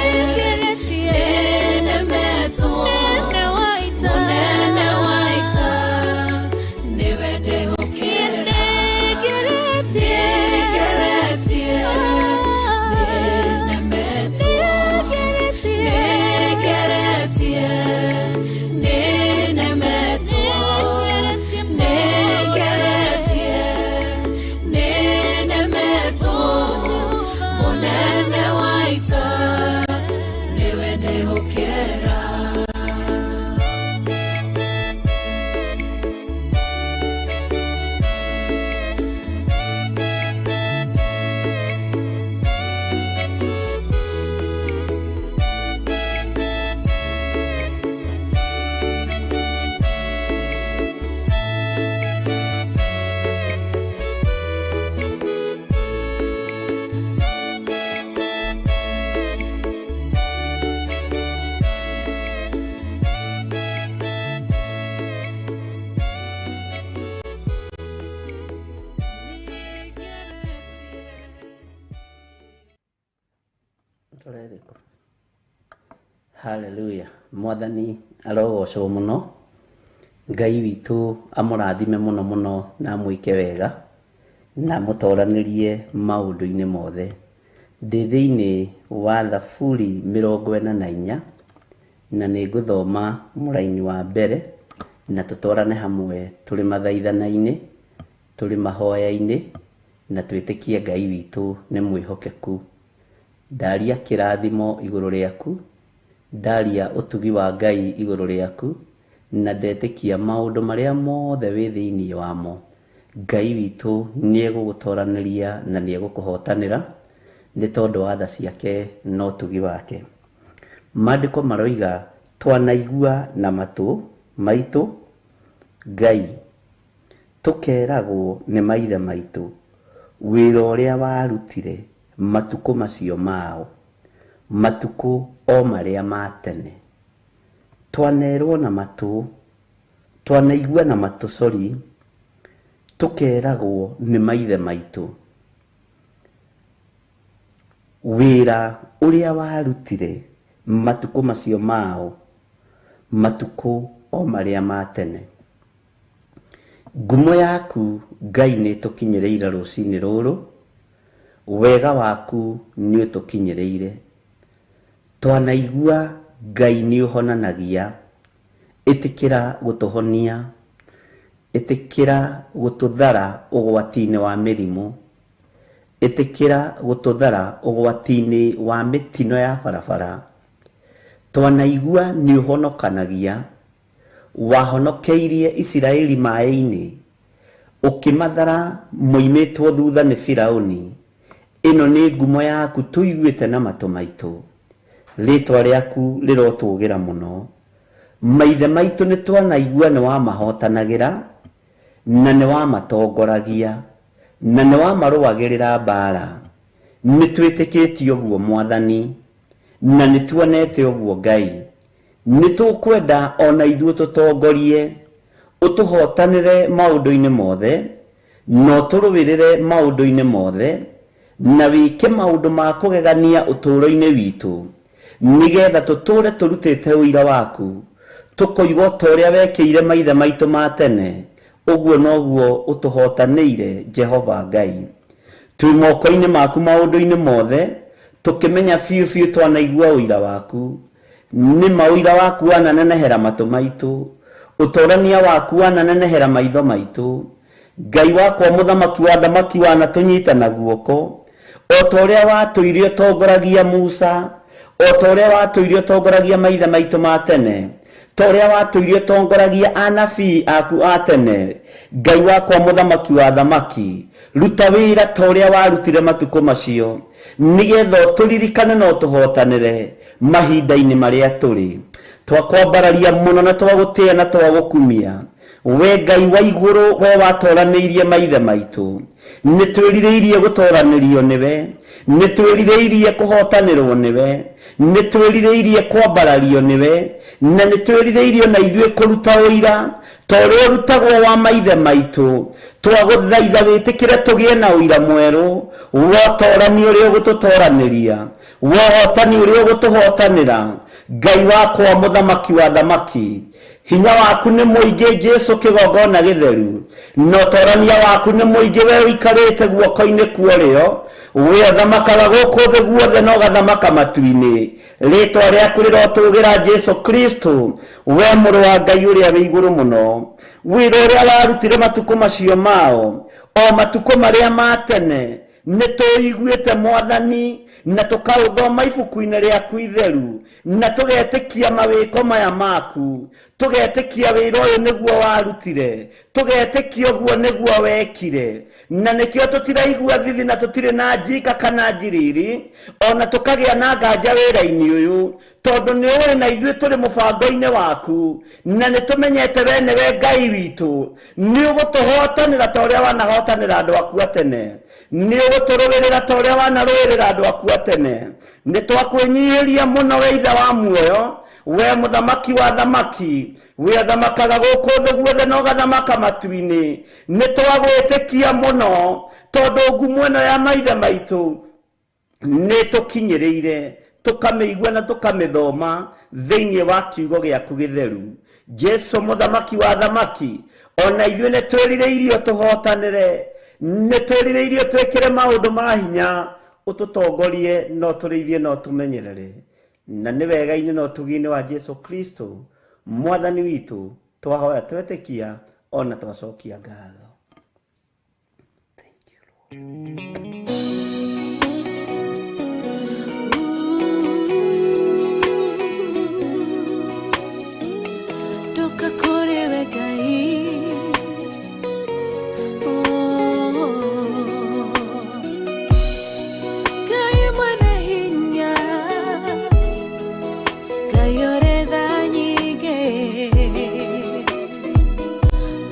nĩnemetwo mũnene wa ita nĩwe ndehokera nĩngeretie nĩnemetwo nĩngeretie nĩnemetwo nĩngeretie nĩnemetwo mũnene wa ita nĩwe ndehokera. Tũrerĩkũ? Haleluya. Mwathani arogocwo mũno. Ngai witũ amũrathime mũno mũno na amwĩke wega na amũtoranĩrie maũndũ-inĩ mothe. Ndĩ thĩinĩ wa Thaburi 44 na nĩ ngũthoma mũraini wa mbere na tũtwarane hamwe tũrĩ mathaithana-inĩ, tũrĩ mahoya-inĩ na twĩtĩkie Ngai witũ nĩ mwĩhokeku. Ndaria kĩrathimo igũrũ rĩaku, ndaria ũtugi wa Ngai igũrũ rĩaku, na ndetĩkia maũndũ marĩa mothe wĩ thĩinĩ wamo. Ngai witũ nĩ egũgũtoranĩria na nĩ egũkũhotanĩra nĩ tondũ wa tha ciake na ũtugi wake. Maandĩko maroiga twanaigua na matũ maitũ Ngai, tũkeragwo nĩ maithe maitũ wĩra ũrĩa warutire matukũ macio mao, matukũ o marĩa ma tene. Twanerwo na matũ, twanaigua na matũ sorry, tũkeragwo nĩ maithe maitũ wĩra ũrĩa warutire matukũ macio mao, matukũ o marĩa ma tene. Ngumo yaku Ngai nĩ ĩtũkinyĩrĩire rũcinĩ rũrũ, wega waku nĩ ũtũkinyĩrĩire. Twanaigua Ngai nĩ ũhonanagia, ĩtĩkĩra gũtũhonia, ĩtĩkĩra gũtũthara ũgwati-inĩ wa mĩrimũ, Ĩtĩkĩra gũtũthara ũgwati-inĩ wa mĩtino ya barabara. Twanaigua nĩ ũhonokanagia, wahonokeirie Isiraeli maĩ-inĩ, ũkĩmathara moimĩtwo thutha nĩ Firaũni. Ĩno nĩ ngumo yaku tũiguĩte na matũ maitũ, rĩtwa rĩaku rĩrotũgĩra mũno. Maithe maitũ nĩ twanaigua nĩ wamahotanagĩra, na nĩ wamatongoragia, na nĩ wamarũagĩrĩra mbaara. Nĩ twĩtĩkĩtie ũguo Mwathani, na nĩ tuonete ũguo Ngai. Nĩ tũkwenda ona ithuĩ tũtongorie, ũtũhotanĩre maũndũ-inĩ mothe, na ũtũrũĩrĩre maũndũ-inĩ mothe, na wĩke maũndũ ma kũgegania ũtũũro-inĩ witũ, nĩgetha tũtũũre tũrutĩte ũira waku, tũkoiga ta ũrĩa wekĩire maithe maitũ ma tene, ũguo noguo ũtũhotanĩire Jehova Ngai. Twĩ moko-inĩ maku maũndũ-inĩ mothe, tũkĩmenya biũ biũ twanaigua ũira waku. Nĩ ma ũira waku wananenehera matũ maitũ, ũtorania waku wananenehera maitho maitũ. Ngai wakwa mũthamaki wa thamaki wanatũnyita na guoko, o ta ũrĩa watũire ũtongoragia Musa, o ta ũrĩa watũire ũtongoragia maithe maitũ ma tene, ta ũrĩa watũire ũtongoragia anabii aku a tene. Ngai wakwa mũthamaki wa thamaki, ruta wĩra ta ũrĩa warutire matukũ macio, nĩgetha ũtũririkane na ũtũhotanĩre mahinda-inĩ marĩa tũrĩ. Twakwambararia mũno na twagũtĩĩa na twagũkumia. We Ngai wa igũrũ, we watoranĩirie maithe maitũ, nĩ twĩrirĩirie gũtoranĩrio nĩwe, nĩ twĩrirĩirie kũhotanĩrwo nĩwe, nĩ twĩrirĩirie kwambarario nĩwe, na nĩ twĩrirĩirie na ithuĩ kũruta ũira ta ũrĩa ũrutagwo wa maithe maitũ. Twagũthaitha wĩtĩkĩre tũgĩe na ũira mwerũ wa ũtorani ũrĩa ũgũtũtoranĩria, wa ũhotani ũrĩa ũgũtũhotanĩra. Ngai wakwa mũthamaki wa thamaki, hinya waku nĩ mũingĩ Jesu kĩgongona gĩtheru, na ũtorania waku nĩ mũingĩ we ũikarĩte guoko-inĩ kwa ũrĩo, we ũthamakaga gũkũ thĩ guothe na ũgathamaka matu-inĩ. Rĩtwa rĩaku rĩrotũgĩra Jesu Kristo, we mũrũ wa Ngai ũrĩa wĩ igũrũ mũno. Wĩra ũrĩa warutire matukũ macio mao, o matukũ marĩa ma tene, nĩ tũiguĩte Mwathani, na tũkaũthoma ibuku-inĩ rĩaku itheru, na tũgetĩkia mawĩko maya maku, tũgetĩkia wĩra ũyũ nĩguo warutire, tũgetĩkia ũguo nĩguo wekire, na nĩkĩo tũtiraigua thithi na tũtirĩ na njika kana njiriri, ona tũkagĩa na nganja wĩra-inĩ ũyũ, tondũ nĩ ũĩ na ithuĩ tũrĩ mũbango-inĩ waku, na nĩ tũmenyete we nĩwe Ngai witũ. Nĩ ũgũtũhotanĩra ta ũrĩa wanahotanĩra andũ aku a tene, nĩ ũgũtũrũĩrĩra ta ũrĩa wanarũĩrĩra andũ aku a tene. Nĩ twakwĩnyihĩria mũno we Ithe wa muoyo, we mũthamaki wa thamaki, we ũthamakaga gũkũ thĩ guothe na ũgathamaka matu-inĩ. Nĩ twagwĩtĩkia mũno, tondũ ngumo ĩno ya maithe maitũ nĩ tũkinyĩrĩire, tũkamĩigua na tũkamĩthoma thĩinĩ wa kiugo gĩaku gĩtheru. Jesu mũthamaki wa thamaki, ona ithuĩ nĩ twĩrirĩirio tũhotanĩre, nĩ twĩrirĩirio twĩkĩre maũndũ ma hinya, ũtũtongorie na ũtũrĩithie na ũtũmenyerere. Na nĩ wega-inĩ na ũtugi-inĩ wa Jesu Kristo Mwathani witũ twahoya twetĩkia ona twacokia ngatho. Thank you, Lord. Ndoka kũrĩ we Ngai, oh, Ngai mwene hinya, Ngai ũrĩ tha nyingĩ,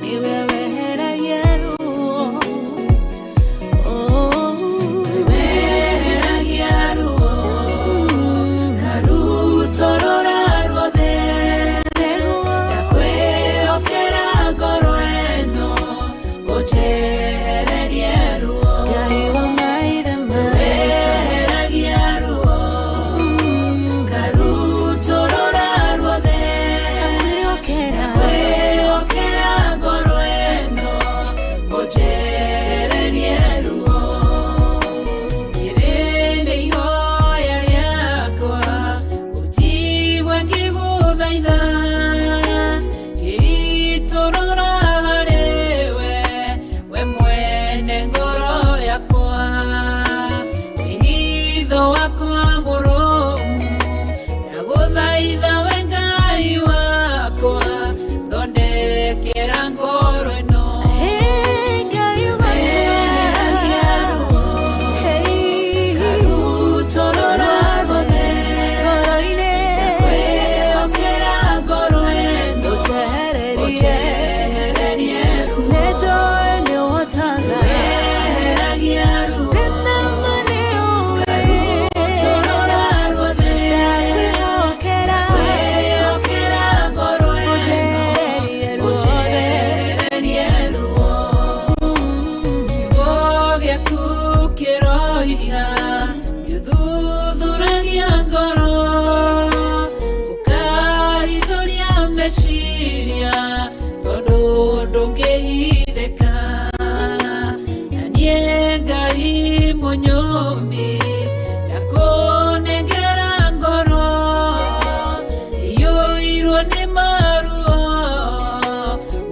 nĩwe weheragia ruo, oh, Ũroiga nĩũthuthuragia ngoro, ũkahithũria meciria, tondũ ndũngĩhithĩka. Na niĩ Ngai mũnyũmbi, ndakũnengera ngoro iyũirwo nĩ maruo,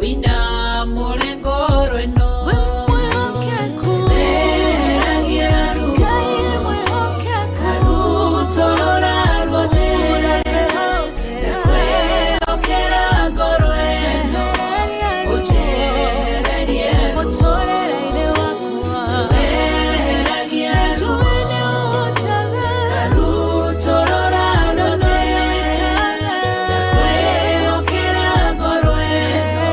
wĩinamũre ngoro ĩno. Theragia ruo, karutũrũra ruothe, ndakwĩhokera ngoro ĩno, ũnjehererie ruo. Theragia ruo, karutũrũra ruothe, ndakwĩhokera ngoro ĩno,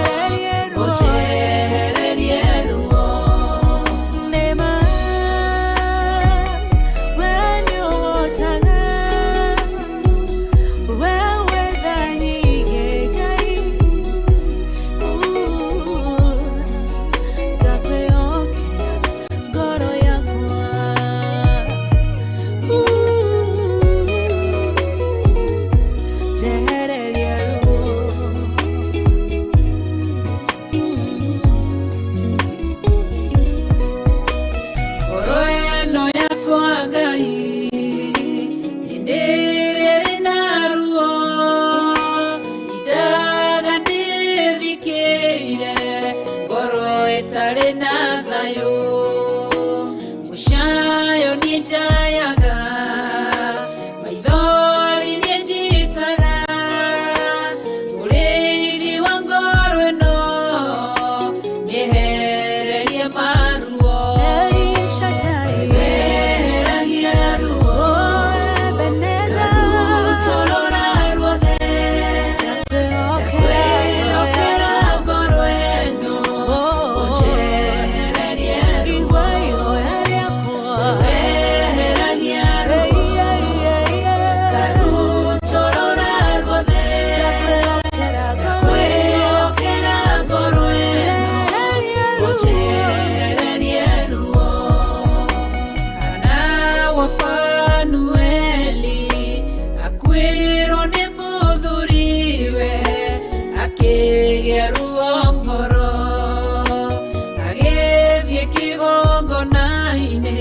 ũnjehererie ruo. Ngoro ĩno yakwa Ngai, nĩndĩrĩrĩ na ruo, indaga ndĩthikĩire, ngoro ĩtarĩ na thayũ. Mũcayo niĩ njayaga, maithori niĩ njitaga, mũrĩithi wa ngoro ĩno, nĩehererie maruo. Theragia ruo, karutũrũra ruothe, ndakwĩhokera ngoro ĩno, ũnjehererie ruo. Theragia ruo, karutũrũra ruothe, ndakwĩhokera ngoro ĩno, ũnjehererie ruo. Hana wa Fanueli akuĩrwo nĩ mũthuriwe, akĩgĩa ruo ngoro, agĩthiĩ kĩgongona-inĩ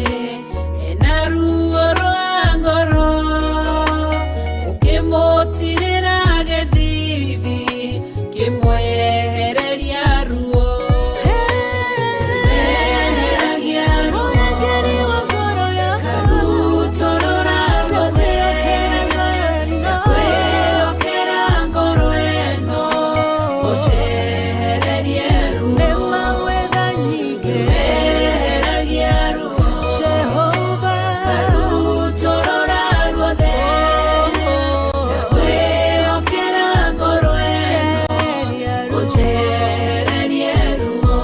ena ruo rwa ngoro, ũkĩmũtirĩra gĩthithi, kĩmwehereria ruo. Theragia ruo, karutũrũra ruothe, ndakwĩhokera ngoro ĩno, ũnjehererie ruo. Theragia ruo, karutũrũra ruothe, ndakwĩhokera ngoro ĩno, ũnjehererie ruo.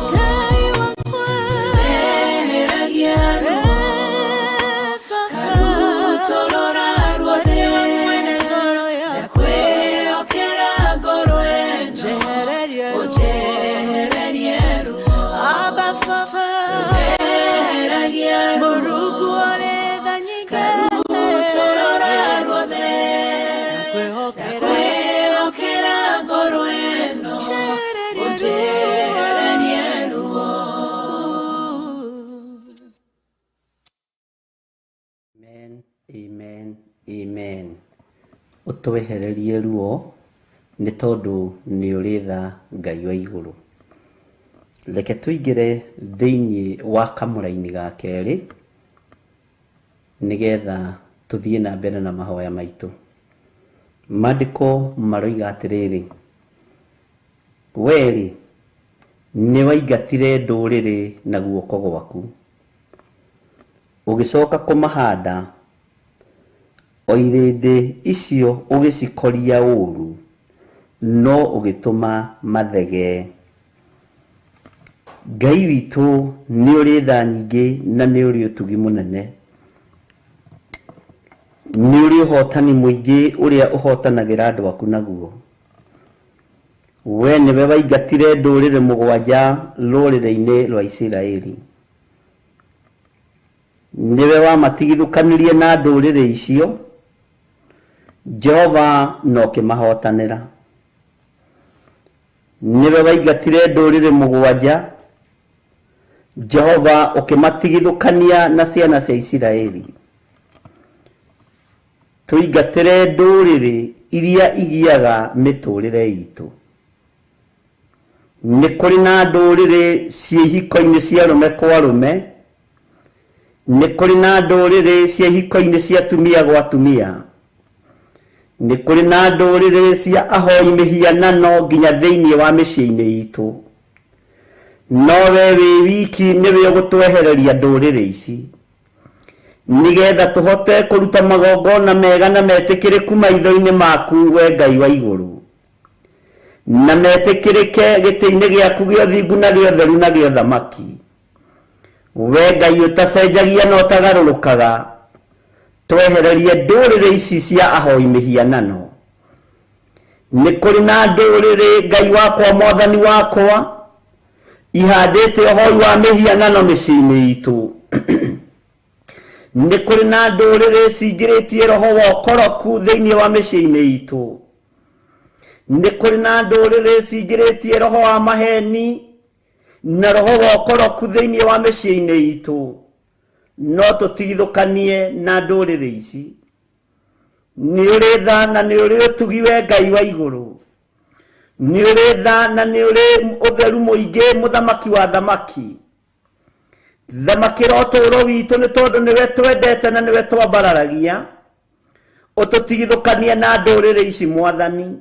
Theragia ruo, karutũrũra ruothe, ndakwĩhokera ngoro ĩno, ũnjehererie ruo. Theragia ruo, karutũrũra ruothe, ndakwĩhokera ngoro ĩno, ũnjehererie ruo. Amen, amen, amen. Ũtwehererie ruo nĩ tondũ nĩ ũrĩ tha Ngai wa igũrũ. Reke tũingĩre thĩinĩ wa kamũraini ga kerĩ nĩgetha tũthiĩ na mbere na mahoya maitũ. Maandĩko maroiga atĩrĩrĩ, we-rĩ, nĩ waingatire ndũrĩrĩ na guoko gwaku, ũgĩcoka kũmahanda, o irĩndĩ icio ũgĩcikoria ũũru, no ũgĩtũma mathegee. Ngai witũ nĩ ũrĩ tha nyingĩ na nĩ ũrĩ ũtugi mũnene, nĩ ũrĩ ũhotani mũingĩ ũrĩa ũhotanagĩra andũ aku naguo. We nĩwe waingatire ndũrĩrĩ mũgwanja rũrĩrĩ-inĩ rwa Isiraeli. Nĩwe wamatigithũkanirie na ndũrĩrĩ icio, Jehova na ũkĩmahotanĩra. Nĩwe waingatire ndũrĩrĩ 7, Jehova ũkĩmatigithũkania na ciana cia Isiraeli. Tũingatĩre ndũrĩrĩ iria igiaga mĩtũrĩre itũ. Nĩ kũrĩ na ndũrĩrĩ ciĩ ihiko-inĩ cia arũme kwa arũme, nĩ kũrĩ na ndũrĩrĩ cia ihiko-inĩ cia atumia gwa atumia, nĩ kũrĩ na ndũrĩrĩ cia ahoi mĩhianano nginya thĩinĩ wa mĩciĩ-inĩ itũ. No we wĩ wiki nĩwe ũgũtwehereria ndũrĩrĩ ici, nĩgetha tũhote kũruta magongona mega na metĩkĩrĩku maitho-inĩ maku we Ngai wa igũrũ, na metĩkĩrĩke gĩtĩ-inĩ gĩaku gĩa ũthingu na gĩa ũtheru na gĩa ũthamaki. We Ngai ũtacenjagia na ũtagarũrũkaga, twehererie ndũrĩrĩ ici cia ahoi mĩhianano. Nĩ kũrĩ na ndũrĩrĩ, Ngai wakwa, Mwathani wakwa, ihandĩte ũhoi wa mĩhianano mĩciĩ-inĩ itũ. Nĩ kũrĩ na ndũrĩrĩ cingĩrĩtie roho wa ũkoroku thĩinĩ wa mĩciĩ-inĩ itũ. Nĩ kũrĩ na ndũrĩrĩ cingĩrĩtie roho wa maheni na roho wa ũkoroku thĩinĩ wa mĩciĩ-inĩ itũ. No tũtigithũkanie na ndũrĩrĩ ici. Nĩ ũrĩ tha na nĩ ũrĩ ũtugi we Ngai wa igũrũ. Nĩ ũrĩ tha na nĩ ũrĩ ũtheru mũingĩ, mũthamaki wa thamaki. Thamakĩra ũtũũro witũ nĩ tondũ nĩwe twendete na nĩwe twambararagia. Ũtũtigithũkanie na ndũrĩrĩ ici Mwathani.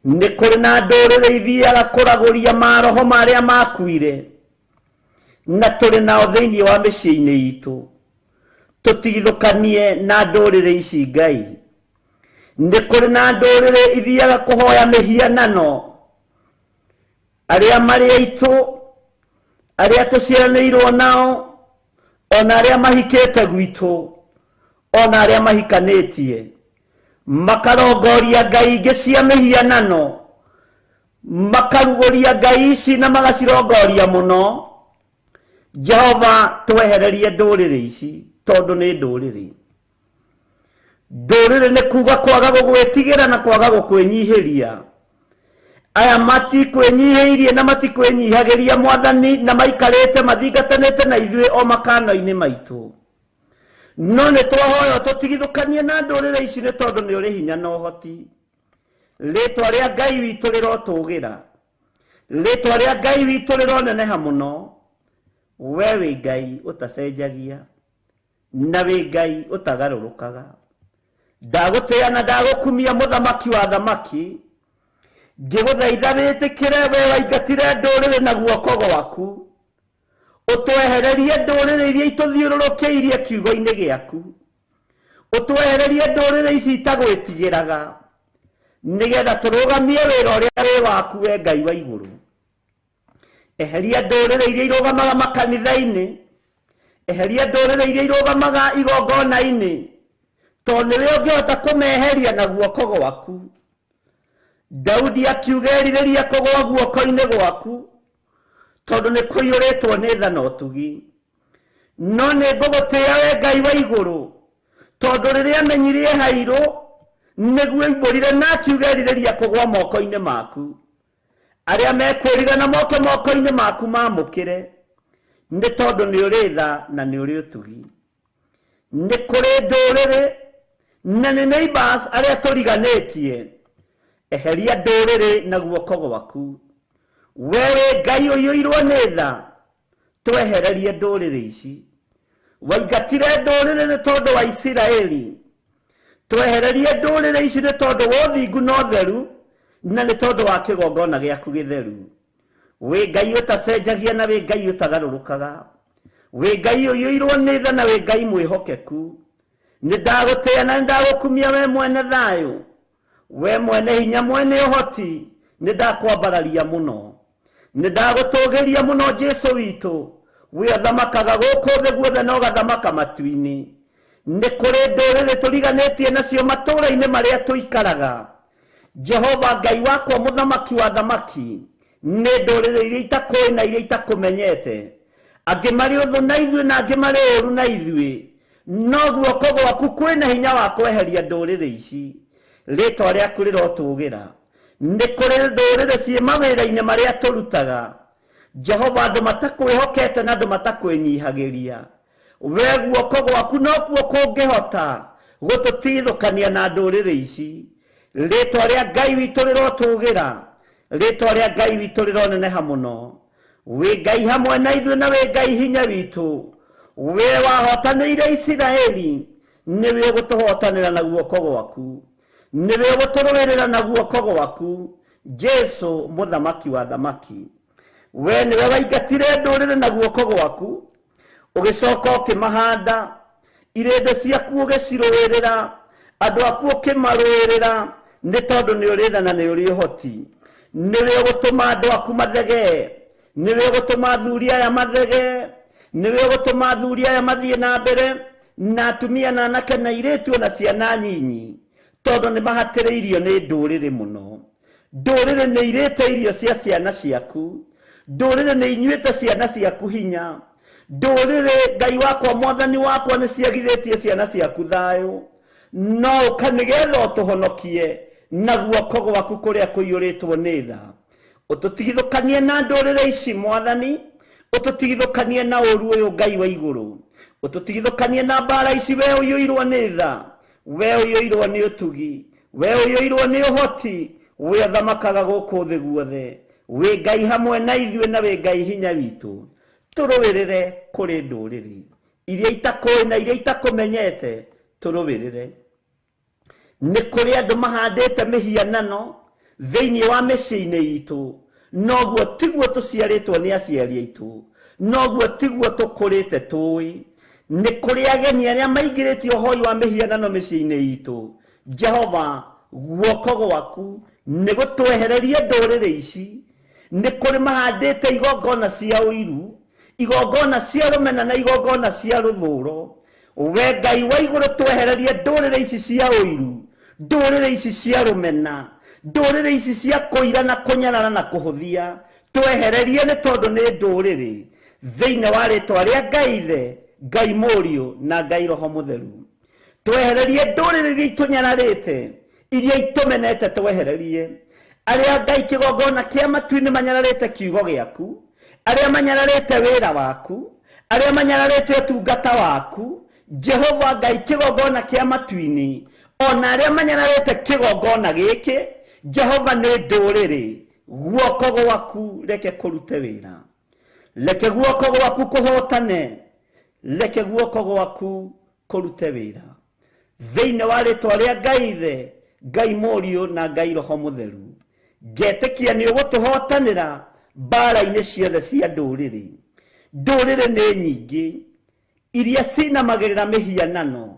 Nĩ kũrĩ na ndũrĩrĩ ithiaga kũragũria maroho marĩa makuire, na tũrĩ nao thĩinĩ wa mĩciĩ-inĩ itũ. Tũtigithũkanie na ndũrĩrĩ ici Ngai. Nĩ kũrĩ na ndũrĩrĩ ithiaga kũhoya mĩhianano, arĩa marĩ aitũ, arĩa tũciaranĩirwo nao, ona arĩa mahikĩte gwitũ, ona arĩa mahikanĩtie, makarongoria ngai ingĩ cia mĩhianano, makarugũria ngai ici na magacirongoria mũno. Jehova, twehererie ndũrĩrĩ ici tondũ nĩ ndũrĩrĩ. Ndũrĩrĩ nĩ kuga kwaga gũgwĩtigĩra na kwaga gũkwĩnyihĩria. Aya matikwĩnyihĩirie na matikwĩnyihagĩria Mwathani, na maikarĩte mathingatanĩte na ithuĩ o makano-inĩ maitũ. No nĩ twahoya tũtigithũkanie na ndũrĩrĩ ici nĩ tondũ nĩ ũrĩ hinya na ũhoti. Rĩtwa rĩa Ngai witũ rĩrotũgĩra, rĩtwa rĩa Ngai witũ rĩroneneha mũno. We wĩ Ngai ũtacenjagia na wĩ Ngai ũtagarũrũkaga. Ndagũtĩĩa na ndagũkumia mũthamaki wa thamaki, ngĩgũthaitha wĩtĩkĩre we waingatire ndũrĩrĩ na guoko gwaku, ũtwehererie ndũrĩrĩ iria itũthiũrũrũkĩirie kiugo-inĩ gĩaku, ũtwehererie ndũrĩrĩ ici itagwĩtigĩraga, nĩgetha tũrũgamie wĩra ũrĩa wĩ waku we Ngai wa igũrũ. Eheria ndũrĩrĩ iria irũgamaga makanitha-inĩ, eheria ndũrĩrĩ iria irũgamaga igongona-inĩ, tondũ nĩwe ũngĩhota kũmeheria na guoko gwaku. Daudi akiuga erirĩria kũgũa guoko-inĩ gwaku, tondũ nĩ kũiyũrĩtwo nĩ tha na ũtugi. No nĩ ngũgũtĩĩa we Ngai wa igũrũ, tondũ rĩrĩa amenyirie hairũ nĩguo oimbũrire na akiuga erirĩria kũgũa moko-inĩ maku. Arĩa mekwĩrira na moke moko-inĩ maku mamũkĩre, nĩ tondũ nĩ ũrĩ tha na nĩ ũrĩ ũtugi. Nĩ kũrĩ ndũrĩrĩ na nĩ neighbors arĩa tũriganĩtie, eheria ndũrĩrĩ na guoko gwaku. We wĩ Ngai ũiyũirwo nĩ tha, twehererie ndũrĩrĩ ici. Waingatire ndũrĩrĩ nĩ tondũ wa Isiraeli, twehererie ndũrĩrĩ ici nĩ tondũ wa ũthingu na ũtheru, na nĩ tondũ wa kĩgongona gĩaku gĩtheru. Wĩ Ngai ũtacenjagia na wĩ Ngai ũtagarũrũkaga, wĩ Ngai ũiyũirwo nĩ tha na wĩ Ngai mwĩhokeku. Nĩ ndagũtĩĩa na nĩ ndagũkumia we mwene thayũ, we mwene hinya, mwene ũhoti, nĩ ndakwambararia mũno, nĩ ndagũtũgĩria mũno Jesũ witũ. We ũthamakaga gũkũ thĩ guothe na ũgathamaka matu-inĩ. Nĩ kũrĩ ndũrĩrĩ tũriganĩtie nacio matũũra-inĩ marĩa tũikaraga. Jehova Ngai wakwa, mũthamaki wa thamaki, nĩ ndũrĩrĩ iria itakũĩ na iria itakũmenyete. Angĩ marĩ ũthũ na ithuĩ na angĩ marĩ ũru na ithuĩ, no guoko gwaku kwĩna hinya wa kweheria ndũrĩrĩ ici. Rĩtwa rĩaku rĩrotũgĩra. Nĩ kũrĩ ndũrĩrĩ ciĩ mawĩra-inĩ marĩa tũrutaga, Jehova, andũ matakwĩhokete na andũ matakwĩnyihagĩria. We guoko gwaku nokuo kũngĩhota gũtũtigithũkania na ndũrĩrĩ ici. Rĩtwa rĩa Ngai witũ rĩrotũgĩra, rĩtwa rĩa Ngai witũ rĩroneneha mũno. Wĩ Ngai hamwe na ithuĩ na wĩ Ngai hinya witũ. We wahotanĩire Isiraeli, nĩwe ũgũtũhotanĩra na guoko gwaku, nĩwe ũgũtũrũĩrĩra na guoko gwaku. Jesu mũthamaki wa thamaki, we nĩwe waingatire ndũrĩrĩ na guoko gwaku, ũgĩcoka ũkĩmahanda. Irĩndĩ ciaku ũgĩcirũĩrĩra, andũ aku ũkĩmarũĩrĩra, nĩ tondũ nĩ ũrĩ tha na nĩ ũrĩ ũhoti. Nĩwe ũgũtũma andũ aku mathegee, nĩwe ũgũtũma athuri aya mathegee, nĩwe ũgũtũma athuri aya mathiĩ na mbere, na atumia na anake na airĩtu ona ciana nyinyi, tondũ nĩ mahatĩrĩirio nĩ ndũrĩrĩ mũno. Ndũrĩrĩ nĩ irĩte irio cia ciana ciaku, ndũrĩrĩ nĩ inyuĩte ciana ciaku hinya, ndũrĩrĩ Ngai wakwa mwathani wakwa nĩ ciagithĩtie ciana ciaku thayũ. No ũka nĩgetha ũtũhonokie na guoko gwaku kũrĩa kũiyũrĩtwo nĩ tha. Ũtũtigithũkanie na ndũrĩrĩ ici mwathani, ũtũtigithũkanie na ũru ũyũ Ngai wa igũrũ, ũtũtigithũkanie na mbara ici. We ũiyũirwo nĩ tha, we ũiyũirwo nĩ ũtugi, we ũiyũirwo nĩ ũhoti, we ũthamakaga gũkũ thĩ guothe. Wĩ Ngai hamwe na ithuĩ na wĩ Ngai hinya witũ. Tũrũĩrĩre kũrĩ ndũrĩrĩ iria itakũĩ na iria itakũmenyete, tũrũĩrĩre. Nĩ kũrĩ andũ mahandĩte mĩhianano thĩinĩ wa mĩciĩ-inĩ itũ, noguo tiguo tũciarĩtwo nĩ aciari aitũ, noguo tiguo tũkũrĩte tũĩ. Nĩ kũrĩ ageni arĩa maingĩrĩtie ũhoi wa mĩhianano mĩciĩ-inĩ itũ. Jehova, guoko gwaku nĩ gũtwehererie ndũrĩrĩ ici. Nĩ kũrĩ mahandĩte igongona cia ũiru, igongona cia rũmena na igongona cia rũthũro. We Ngai wa igũrũ, twehererie ndũrĩrĩ ici cia ũiru, ndũrĩrĩ ici cia rũmena, ndũrĩrĩ ici cia kũira na kũnyarara na kũhũthia. Twehererie nĩ tondũ nĩ ndũrĩrĩ. Thĩinĩ wa rĩtwa rĩa Ngai Ithe, Ngai Mũriũ na Ngai Roho Mũtheru, twehererie ndũrĩrĩ iria itũnyararĩte, iria itũmenete, twehererie. Arĩa Ngai kĩgongona kĩa matu-inĩ manyararĩte kiugo gĩaku, arĩa manyararĩte wĩra waku, arĩa manyararĩte ũtungata waku, Jehova Ngai kĩgongona kĩa matu-inĩ, ona arĩa manyararĩte kĩgongona gĩkĩ, Jehova nĩ ndũrĩrĩ. Guoko gwaku reke kũrute wĩra, reke guoko gwaku kũhotane, reke guoko gwaku kũrute wĩra. Thĩinĩ wa rĩtwa rĩa Ngai Ithe, Ngai Mũriũ na Ngai Roho Mũtheru, ngetĩkia nĩ ũgũtũhotanĩra mbara-inĩ ciothe cia ndũrĩrĩ. Ndũrĩrĩ nĩ nyingĩ iria cinamagĩrĩra mĩhianano,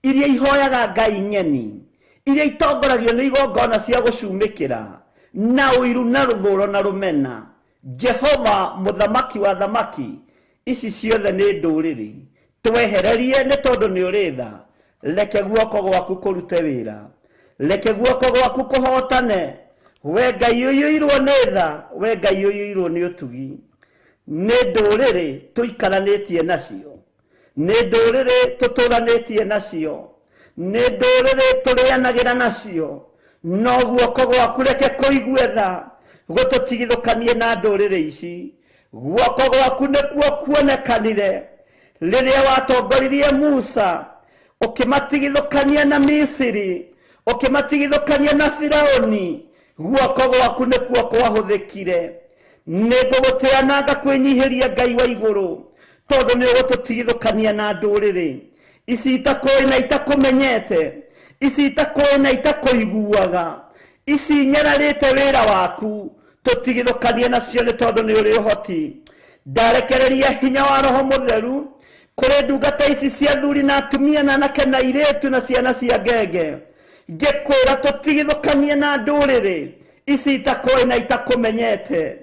iria ihoyaga Ngai ng'eni, iria itongoragio nĩ igongona cia gũcumĩkĩra na ũiru na rũthũro na rũmena. Jehova mũthamaki wa thamaki, ici ciothe nĩ ndũrĩrĩ. Twehererie nĩ tondũ nĩ ũrĩ tha. Reke guoko gwaku kũrute wĩra, reke guoko gwaku kũhotane. We Ngai ũiyũirwo nĩ tha, we Ngai ũiyũirwo nĩ ũtugi. Nĩ ndũrĩrĩ tũikaranĩtie nacio, nĩ ndũrĩrĩ tũtũranĩtie nacio, nĩ ndũrĩrĩ tũrĩanagĩra nacio, no guoko gwaku reke kũigue tha gũtũtigithũkanie na ndũrĩrĩ ici. Guoko gwaku nĩkuo kuonekanire rĩrĩa watongoririe Musa, ũkĩmatigithũkania na Misiri, ũkĩmatigithũkania na Firaũni. Guoko gwaku nĩkuo kwahũthĩkire. Nĩ ngũgũtĩa na ngakwĩnyihĩria Ngai wa igũrũ, tondũ nĩ ũgũtũtigithũkania na ndũrĩrĩ ici itakũĩ na itakũmenyete, ici itakũĩ na itakũiguaga, ici nyararĩte wĩra waku. Tũtigithũkanie nacio nĩ tondũ nĩ ũrĩ ũhoti. Ndarekereria hinya wa Roho Mũtheru kũrĩ ndungata ici cia athuri na atumia na anake na airĩtu na ciana cia ngenge, ngĩkwĩra tũtigithũkanie na ndũrĩrĩ ici itakũĩ na itakũmenyete.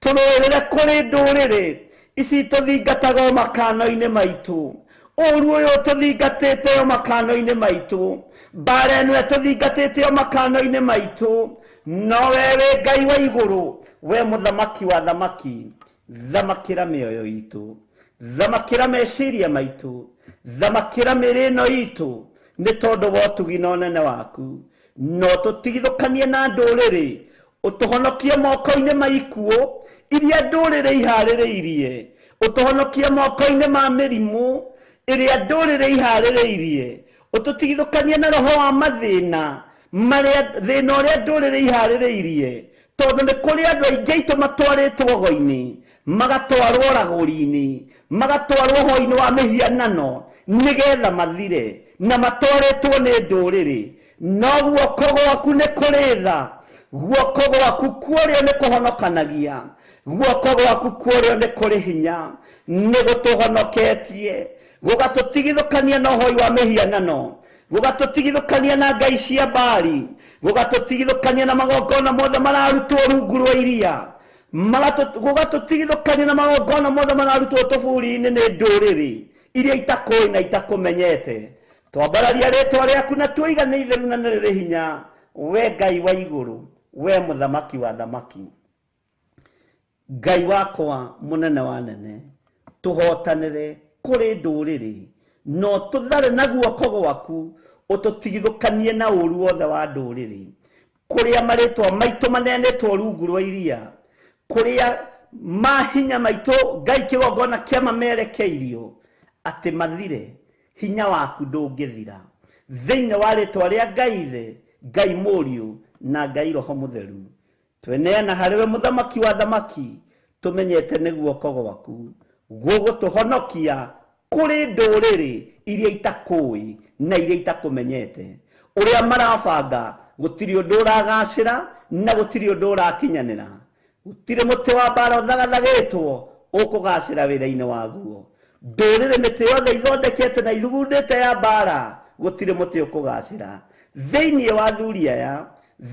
Tũrũĩrĩre kũrĩ ndũrĩrĩ ici tũthingataga o makano-inĩ maitũ. Ũru ũyũ tũthingatĩte o makano-inĩ maitũ, mbara ĩno ĩtũthingatĩte o makano-inĩ maitũ. No we wĩ Ngai wa igũrũ, we mũthamaki wa thamaki, thamakĩra mĩoyo itũ. Thamakĩra meciria maitũ, thamakĩra mĩĩrĩ ĩno itũ, nĩ tondũ wa ũtugi na ũnene waku. No tũtigithũkanie na ndũrĩrĩ, ũtũhonokie moko-inĩ ma ikuũ iria ndũrĩrĩ iharĩrĩirie, ũtũhonokie moko-inĩ ma mĩrimũ ĩrĩa ndũrĩrĩ iharĩrĩirie, ũtũtigithũkanie na roho wa mathĩna marĩa thĩna ũrĩa ndũrĩrĩ iharĩrĩirie, tondũ nĩ kũrĩ andũ aingĩ aitũ matwarĩtwo go-inĩ, magatwarwo ragũri-inĩ, magatwarwo hwainĩ wa mĩhianano nĩgetha mathire, na matwarĩtwo nĩ ndũrĩrĩ. No guoko gwaku nĩ kũrĩ tha, guoko gwaku kũrĩa nĩ kũhonokanagia, guoko gwaku kũrĩa nĩ kũrĩ hinya, nĩ gũtũhonoketie, gũgatũtigithũkania na ũhoi wa mĩhianano, gũgatũtigithũkania na ngai cia Baali, gũgatũtigithũkania na magongona mothe mararutwo rungu rwa iria, gũgatũtigithũkania na magongona mothe mararutwo tũburi-inĩ nĩ ndũrĩrĩ iria itakũĩ na itakũmenyete. Twambararia rĩtwa rĩaku na tuiga nĩ itheru na nĩ rĩrĩ hinya, we Ngai wa igũrũ, we mũthamaki wa thamaki. Ngai wakwa mũnene wa nene, tũhotanĩre kũrĩ ndũrĩrĩ, no tũthare na guoko gwaku, ũtũtigithũkanie na ũru wothe wa ndũrĩrĩ, kũrĩa marĩtwa maitũ manenetwo rungu rwa iria, kũrĩa mahinya maitũ Ngai kĩgongona kĩa mamerekeirio atĩ mathire, hinya waku ndũngĩthira. Thĩinĩ wa rĩtwa rĩa Ngai Ithe, Ngai Mũriũ na Ngai Roho Mũtheru, tweneana harĩ we mũthamaki wa thamaki, tũmenyete nĩ guoko gwaku gũgũtũhonokia kũrĩ ndũrĩrĩ iria itakũĩ na iria itakũmenyete. Ũrĩa marabanga gũtirĩ ũndũ ũragacĩra na gũtirĩ ũndũ ũrakinyanĩra, gũtirĩ mũtĩ wa mbara ũthagathagĩtwo ũkũgacĩra wĩra-inĩ waguo. Ndũrĩrĩ mĩtĩ yothe ithondekete na ithugundĩte ya mbara, gũtirĩ mũtĩ ũkũgacĩra. Thĩinĩ wa athuri aya,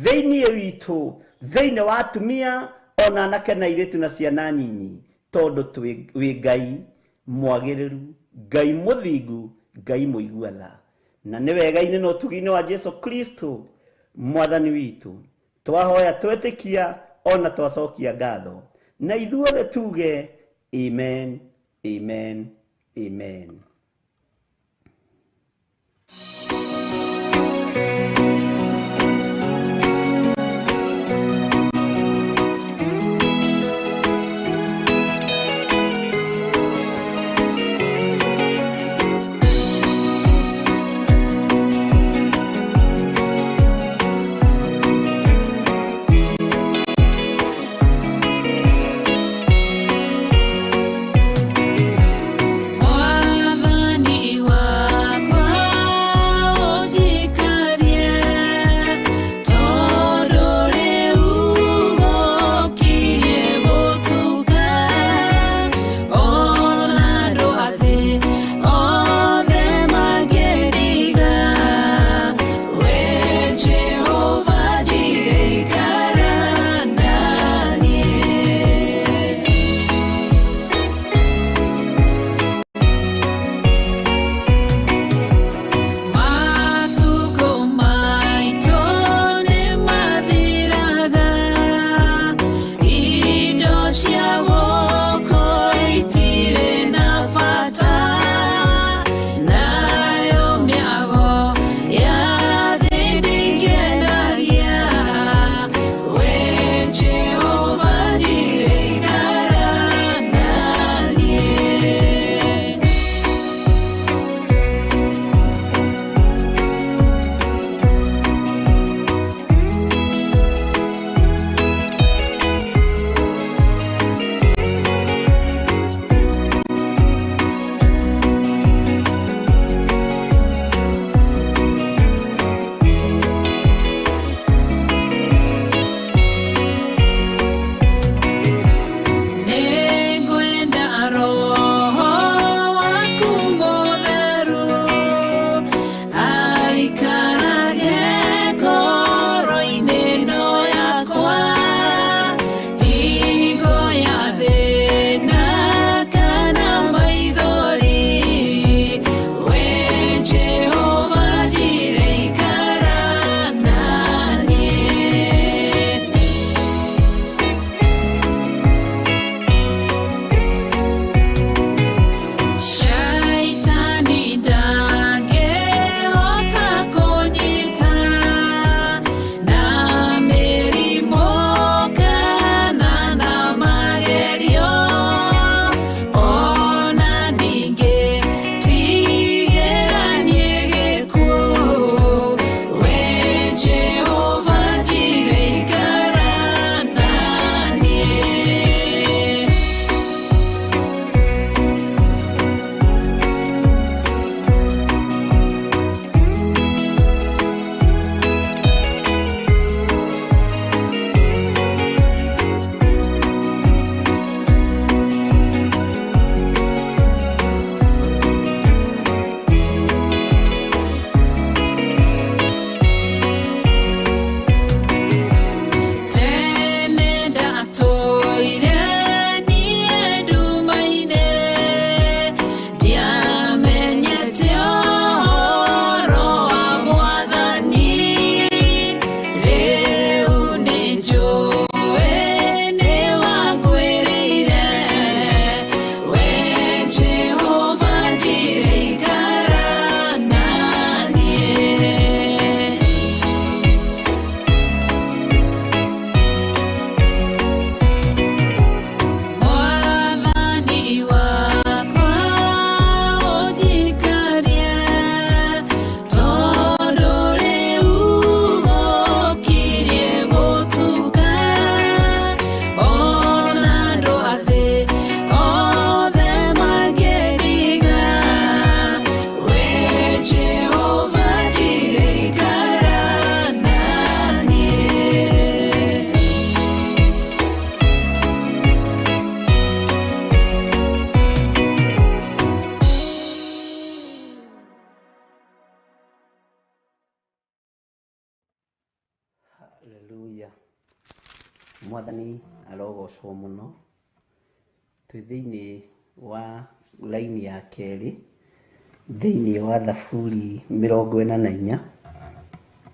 thĩinĩ witũ, thĩinĩ wa atumia ona anake na airĩtu na ciana nyinyi, tondũ wĩ Ngai mwagĩrĩru, Ngai mũthingu, Ngai mũigua tha. Na nĩ wega-inĩ na ũtugi-inĩ wa Jesu Kristo mwathani witũ, twahoya twetĩkia ona twacokia ngatho, na ithuothe tuge amen, amen, amen. Mwathani. Haleluya. Mwathani arogocwo mũno. Twĩ thĩinĩ wa laini ya kerĩ thĩinĩ wa Thaburi 44.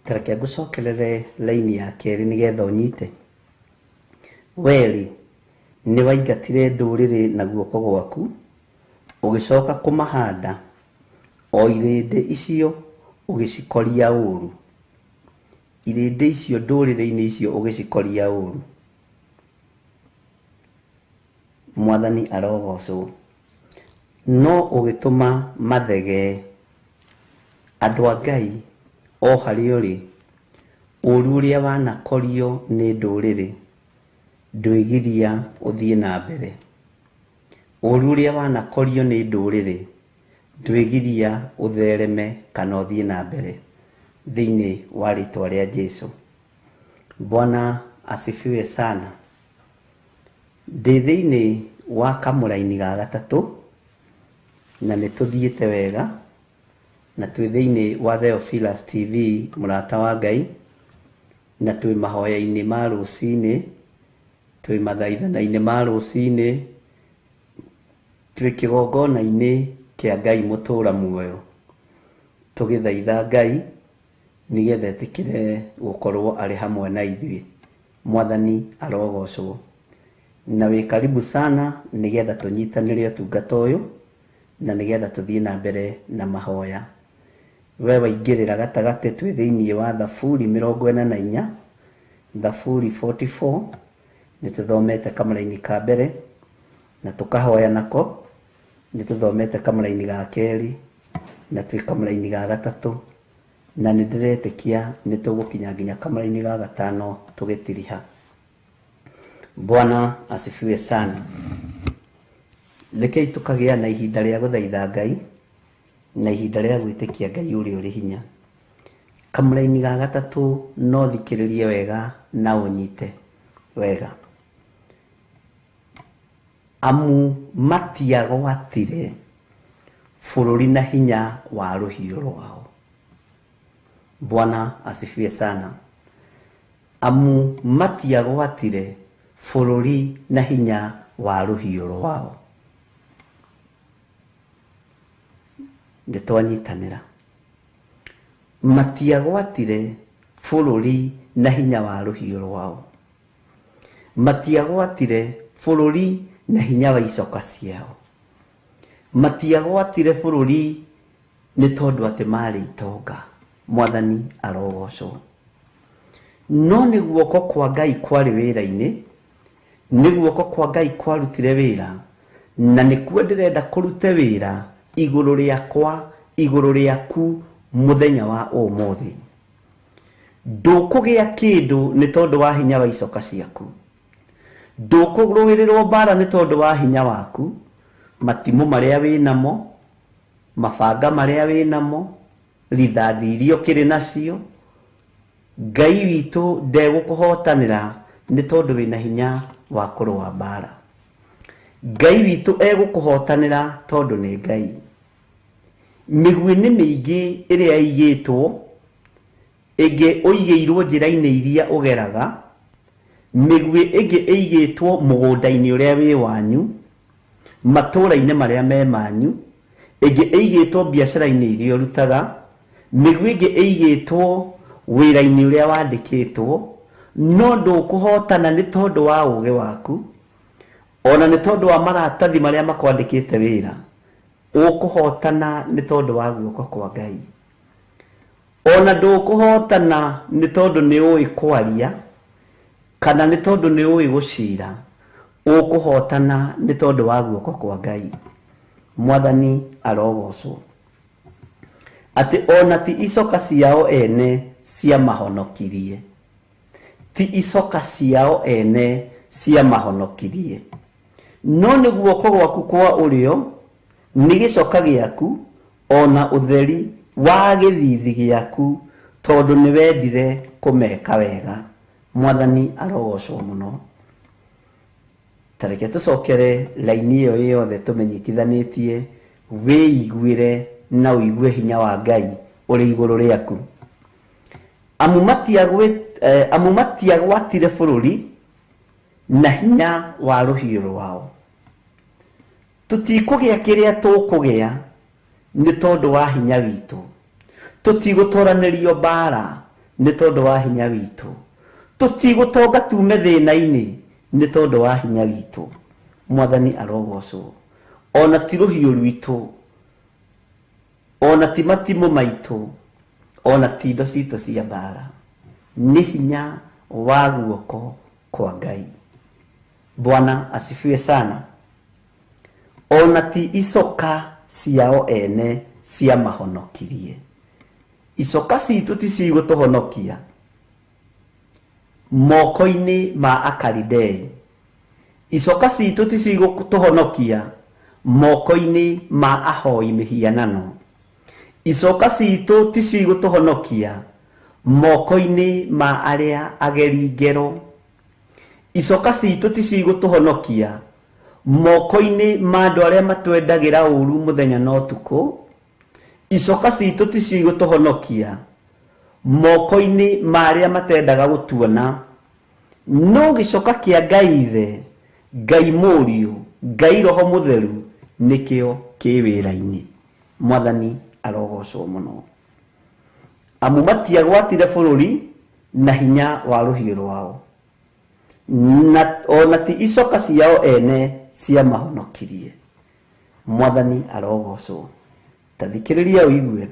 Ta reke ngũcokerere laini ya kerĩ nĩgetha ũnyite. Werĩ, nĩ waingatire ndũrĩrĩ na guoko gwaku, ũgĩcoka kũmahanda, o irĩndĩ icio ũgĩcikoria ũũru. Irĩndĩ icio ndũrĩrĩ-inĩ icio ũgĩcikoria ũũru. Mwathani arogocwo. No ũgĩtũma mathegee. Andũ a Ngai o harĩa ũrĩ, ũũru ũrĩa wanakorio nĩ ndũrĩrĩ ndwĩgiria ũthiĩ na mbere. Ũũru ũrĩa wanakorio nĩ ndũrĩrĩ ndwĩgiria ũthereme kana ũthiĩ na mbere thĩinĩ wa rĩtwa rĩa Jesu. Bwana asifiwe sana. Ndĩ thĩinĩ wa kamũraini ga gatatũ na nĩ tũthiĩte wega, na twĩ thĩinĩ wa Theophilus TV mũrata wa Ngai, na twĩ mahoya-inĩ ma rũcinĩ, twĩ mathaithana-inĩ ma rũcinĩ, twĩ kĩgongona-inĩ kĩa Ngai mũtũra muoyo, tũgĩthaitha Ngai nĩgetha etĩkĩre gũkorwo arĩ hamwe na ithuĩ. Mwathani arogocwo. Na wĩ karibu sana nĩgetha tũnyitanĩre ũtungata ũyũ na nĩgetha tũthiĩ na mbere na mahoya. We waingĩrĩra gatagatĩ, twĩ thĩinĩ wa Thaburi 44, Thaburi 44, nĩ tũthomete kamũraini ka mbere na tũkahoya nako, nĩ tũthomete kamũraini ga kerĩ na twĩ kamũraini ga gatatũ, na nĩ ndĩretĩkia nĩ tũgũkinya nginya kamũraini ga gatano tũgĩtiriha. Bwana asifiwe sana. Rekei tũkagĩa na ihinda rĩa gũthaitha Ngai na ihinda rĩa gwĩtĩkia Ngai ũrĩa ũrĩ hinya. Kamũraini ga gatatũ no thikĩrĩrie wega na ũnyite wega. Amu matiagwatire bũrũri na hinya wa rũhiũ rwao. Bwana asifiwe sana. Amu matiagwatire bũrũri na hinya wa rũhiũ rwao. Nĩ twanyitanĩra. Matiagwatire bũrũri na hinya wa rũhiũ rwao. Matiagwatire bũrũri na hinya wa icoka ciao. Matiagwatire bũrũri nĩ tondũ atĩ marĩ itonga. Mwathani arogocwo. No nĩ guoko kwa Ngai kwarĩ wĩra-inĩ, nĩ guoko kwa Ngai kwarutire wĩra, na nĩkuo ndĩrenda kũrute wĩra igũrũ rĩakwa, igũrũ rĩaku mũthenya wa ũmũthĩ. Ndũkũgĩa kĩndũ nĩ tondũ wa hinya wa icoka ciaku. Ndũkũrũĩrĩrwo mbara nĩ tondũ wa hinya waku, matimũ marĩa wĩnamo, mabanga marĩa wĩnamo, rithathi iria ũkĩrĩ nacio. Ngai witũ ndegũkũhotanĩra nĩ tondũ wĩna hinya wa kũrũa mbara. Ngai witũ egũkũhotanĩra tondũ nĩ Ngai. Mĩguĩ nĩ mĩingĩ ĩrĩa ĩigĩtwo, ĩngĩ ũigĩirwo njĩra-inĩ iria ũgeraga, mĩguĩ ĩngĩ ĩigĩtwo mũgũnda-inĩ ũrĩa wĩ wanyu, matũũra-inĩ marĩa me manyu, ĩngĩ ĩigĩtwo biacara-inĩ iria ũrutaga, mĩguĩ ĩngĩ ĩigĩtwo wĩra-inĩ ũrĩa wandĩkĩtwo, no ndũkũhotana nĩ tondũ wa ũũgĩ waku, ona nĩ tondũ wa maratathi marĩa makwandĩkĩte wĩra. Ũkũhotana nĩ tondũ wa guoko kwa Ngai. Ona ndũkũhotana nĩ tondũ nĩ ũĩ kwaria, kana nĩ tondũ nĩ ũĩ gũcira. Ũkũhotana nĩ tondũ wa guoko kwa Ngai. Mwathani arogocwo. Atĩ ona ti icoka ciao ene ciamahonokirie. Ti icoka ciao ene ciamahonokirie. No nĩ guoko gwaku kwa ũrĩo, nĩ gĩcoka gĩaku, ona ũtheri wa gĩthithi gĩaku, tondũ nĩ wendire kũmeka wega. Mwathani arogocwo mũno. Ta reke tũcokere laini ĩyo yothe tũmenyitithanĩtie, wĩiguĩre na ũigue hinya wa Ngai ũrĩ igũrũ rĩaku. Amu Amu matiagwatire bũrũri na hinya wa rũhiũ rwao. Tũtikũgĩa kĩrĩa tũkũgĩa nĩ tondũ wa hinya witũ. Tũtigũtoranĩrio mbara nĩ tondũ wa hinya witũ. Tũtigũtonga tume thĩna-inĩ nĩ tondũ wa hinya witũ. Mwathani arogocwo. Ona ti rũhiũ rwitũ, ona ti matimũ maitũ, ona ti indo citũ cia mbara, nĩ hinya wa guoko kwa Ngai. Bwana asifiwe sana. Ona ti icoka ciao ene ciamahonokirie. Icoka citũ ti cigũtũhonokia moko-inĩ ma Akalidei. Icoka citũ ti cigũtũhonokia moko-inĩ ma ahoi mĩhianano. Icoka citũ ti cigũtũhonokia moko-inĩ ma arĩa ageri ngero. Icoka citũ ti cigũtũhonokia moko-inĩ ma andũ arĩa matwendagĩra ũru mũthenya na ũtukũ. Icoka citũ ti cigũtũhonokia moko-inĩ ma arĩa matendaga gũtuona. No gĩcoka kĩa Ngai Ithe, Ngai Mũriũ, Ngai Roho Mũtheru nĩkĩo kĩ wĩra-inĩ. Mwathani arogocwo mũno. Amu matiagwatire bũrũri na hinya wa rũhiũ rwao, na ona ti icoka ciao ene ciamahonokirie. Mwathani arogocwo. Ta thikĩrĩria ũigue.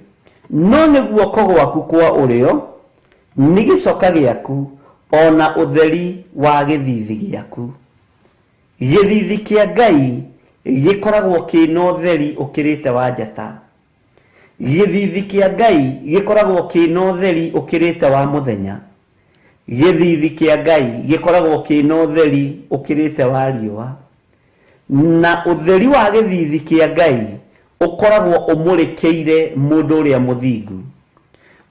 No nĩ guoko gwaku kwa ũrĩo nĩ gĩcoka gĩaku, ona ũtheri wa gĩthithi gĩaku. Gĩthithi kĩa Ngai gĩkoragwo kĩna ũtheri ũkĩrĩte wa njata. Gĩthithi kĩa Ngai gĩkoragwo kĩna ũtheri ũkĩrĩte wa mũthenya. Gĩthithi kĩa Ngai gĩkoragwo kĩna ũtheri ũkĩrĩte wa riũa. Na ũtheri wa gĩthithi kĩa Ngai ũkoragwo ũmũrĩkĩire mũndũ ũrĩa mũthingu,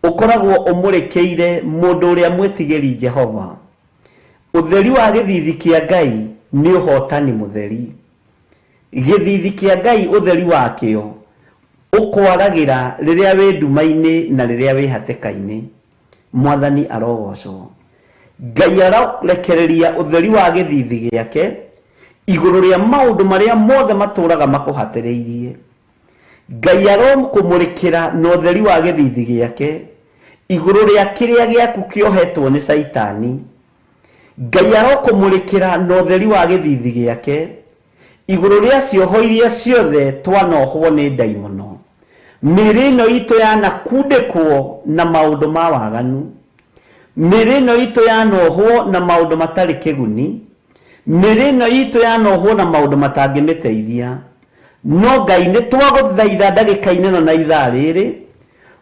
ũkoragwo ũmũrĩkĩire mũndũ ũrĩa mwĩtigĩri Jehova. Ũtheri wa gĩthithi kĩa Ngai nĩ ũhotani mũtheri. Gĩthithi kĩa Ngai ũtheri wakĩo ũkwaragĩra rĩrĩa wĩ nduma-inĩ na rĩrĩa wĩ hatĩka-inĩ. Mwathani arogocwo. Ngai arorekereria ũtheri wa gĩthithi gĩake igũrũ rĩa maũndũ marĩa mothe matũraga makũhatĩrĩirie. Ngai arokũmũrĩkĩra na ũtheri wa gĩthithi gĩake igũrũ rĩa kĩrĩa gĩaku kĩohetwo nĩ Caitani. Ngai arokũmũrĩkĩra na ũtheri wa gĩthithi gĩake igũrũ rĩa cioho iria ciothe twanohwo nĩ ndaimono. Mĩĩrĩ ĩno itũ yanakundĩkwo na maũndũ ma waganu. Mĩĩrĩ ĩno itũ yanohwo na maũndũ matarĩ kĩguni. Mĩĩrĩ ĩno itũ yanohwo na maũndũ matangĩmĩteithia. No Ngai nĩ twagũthaitha ndagĩka-inĩ ĩno na ithaa rĩrĩ,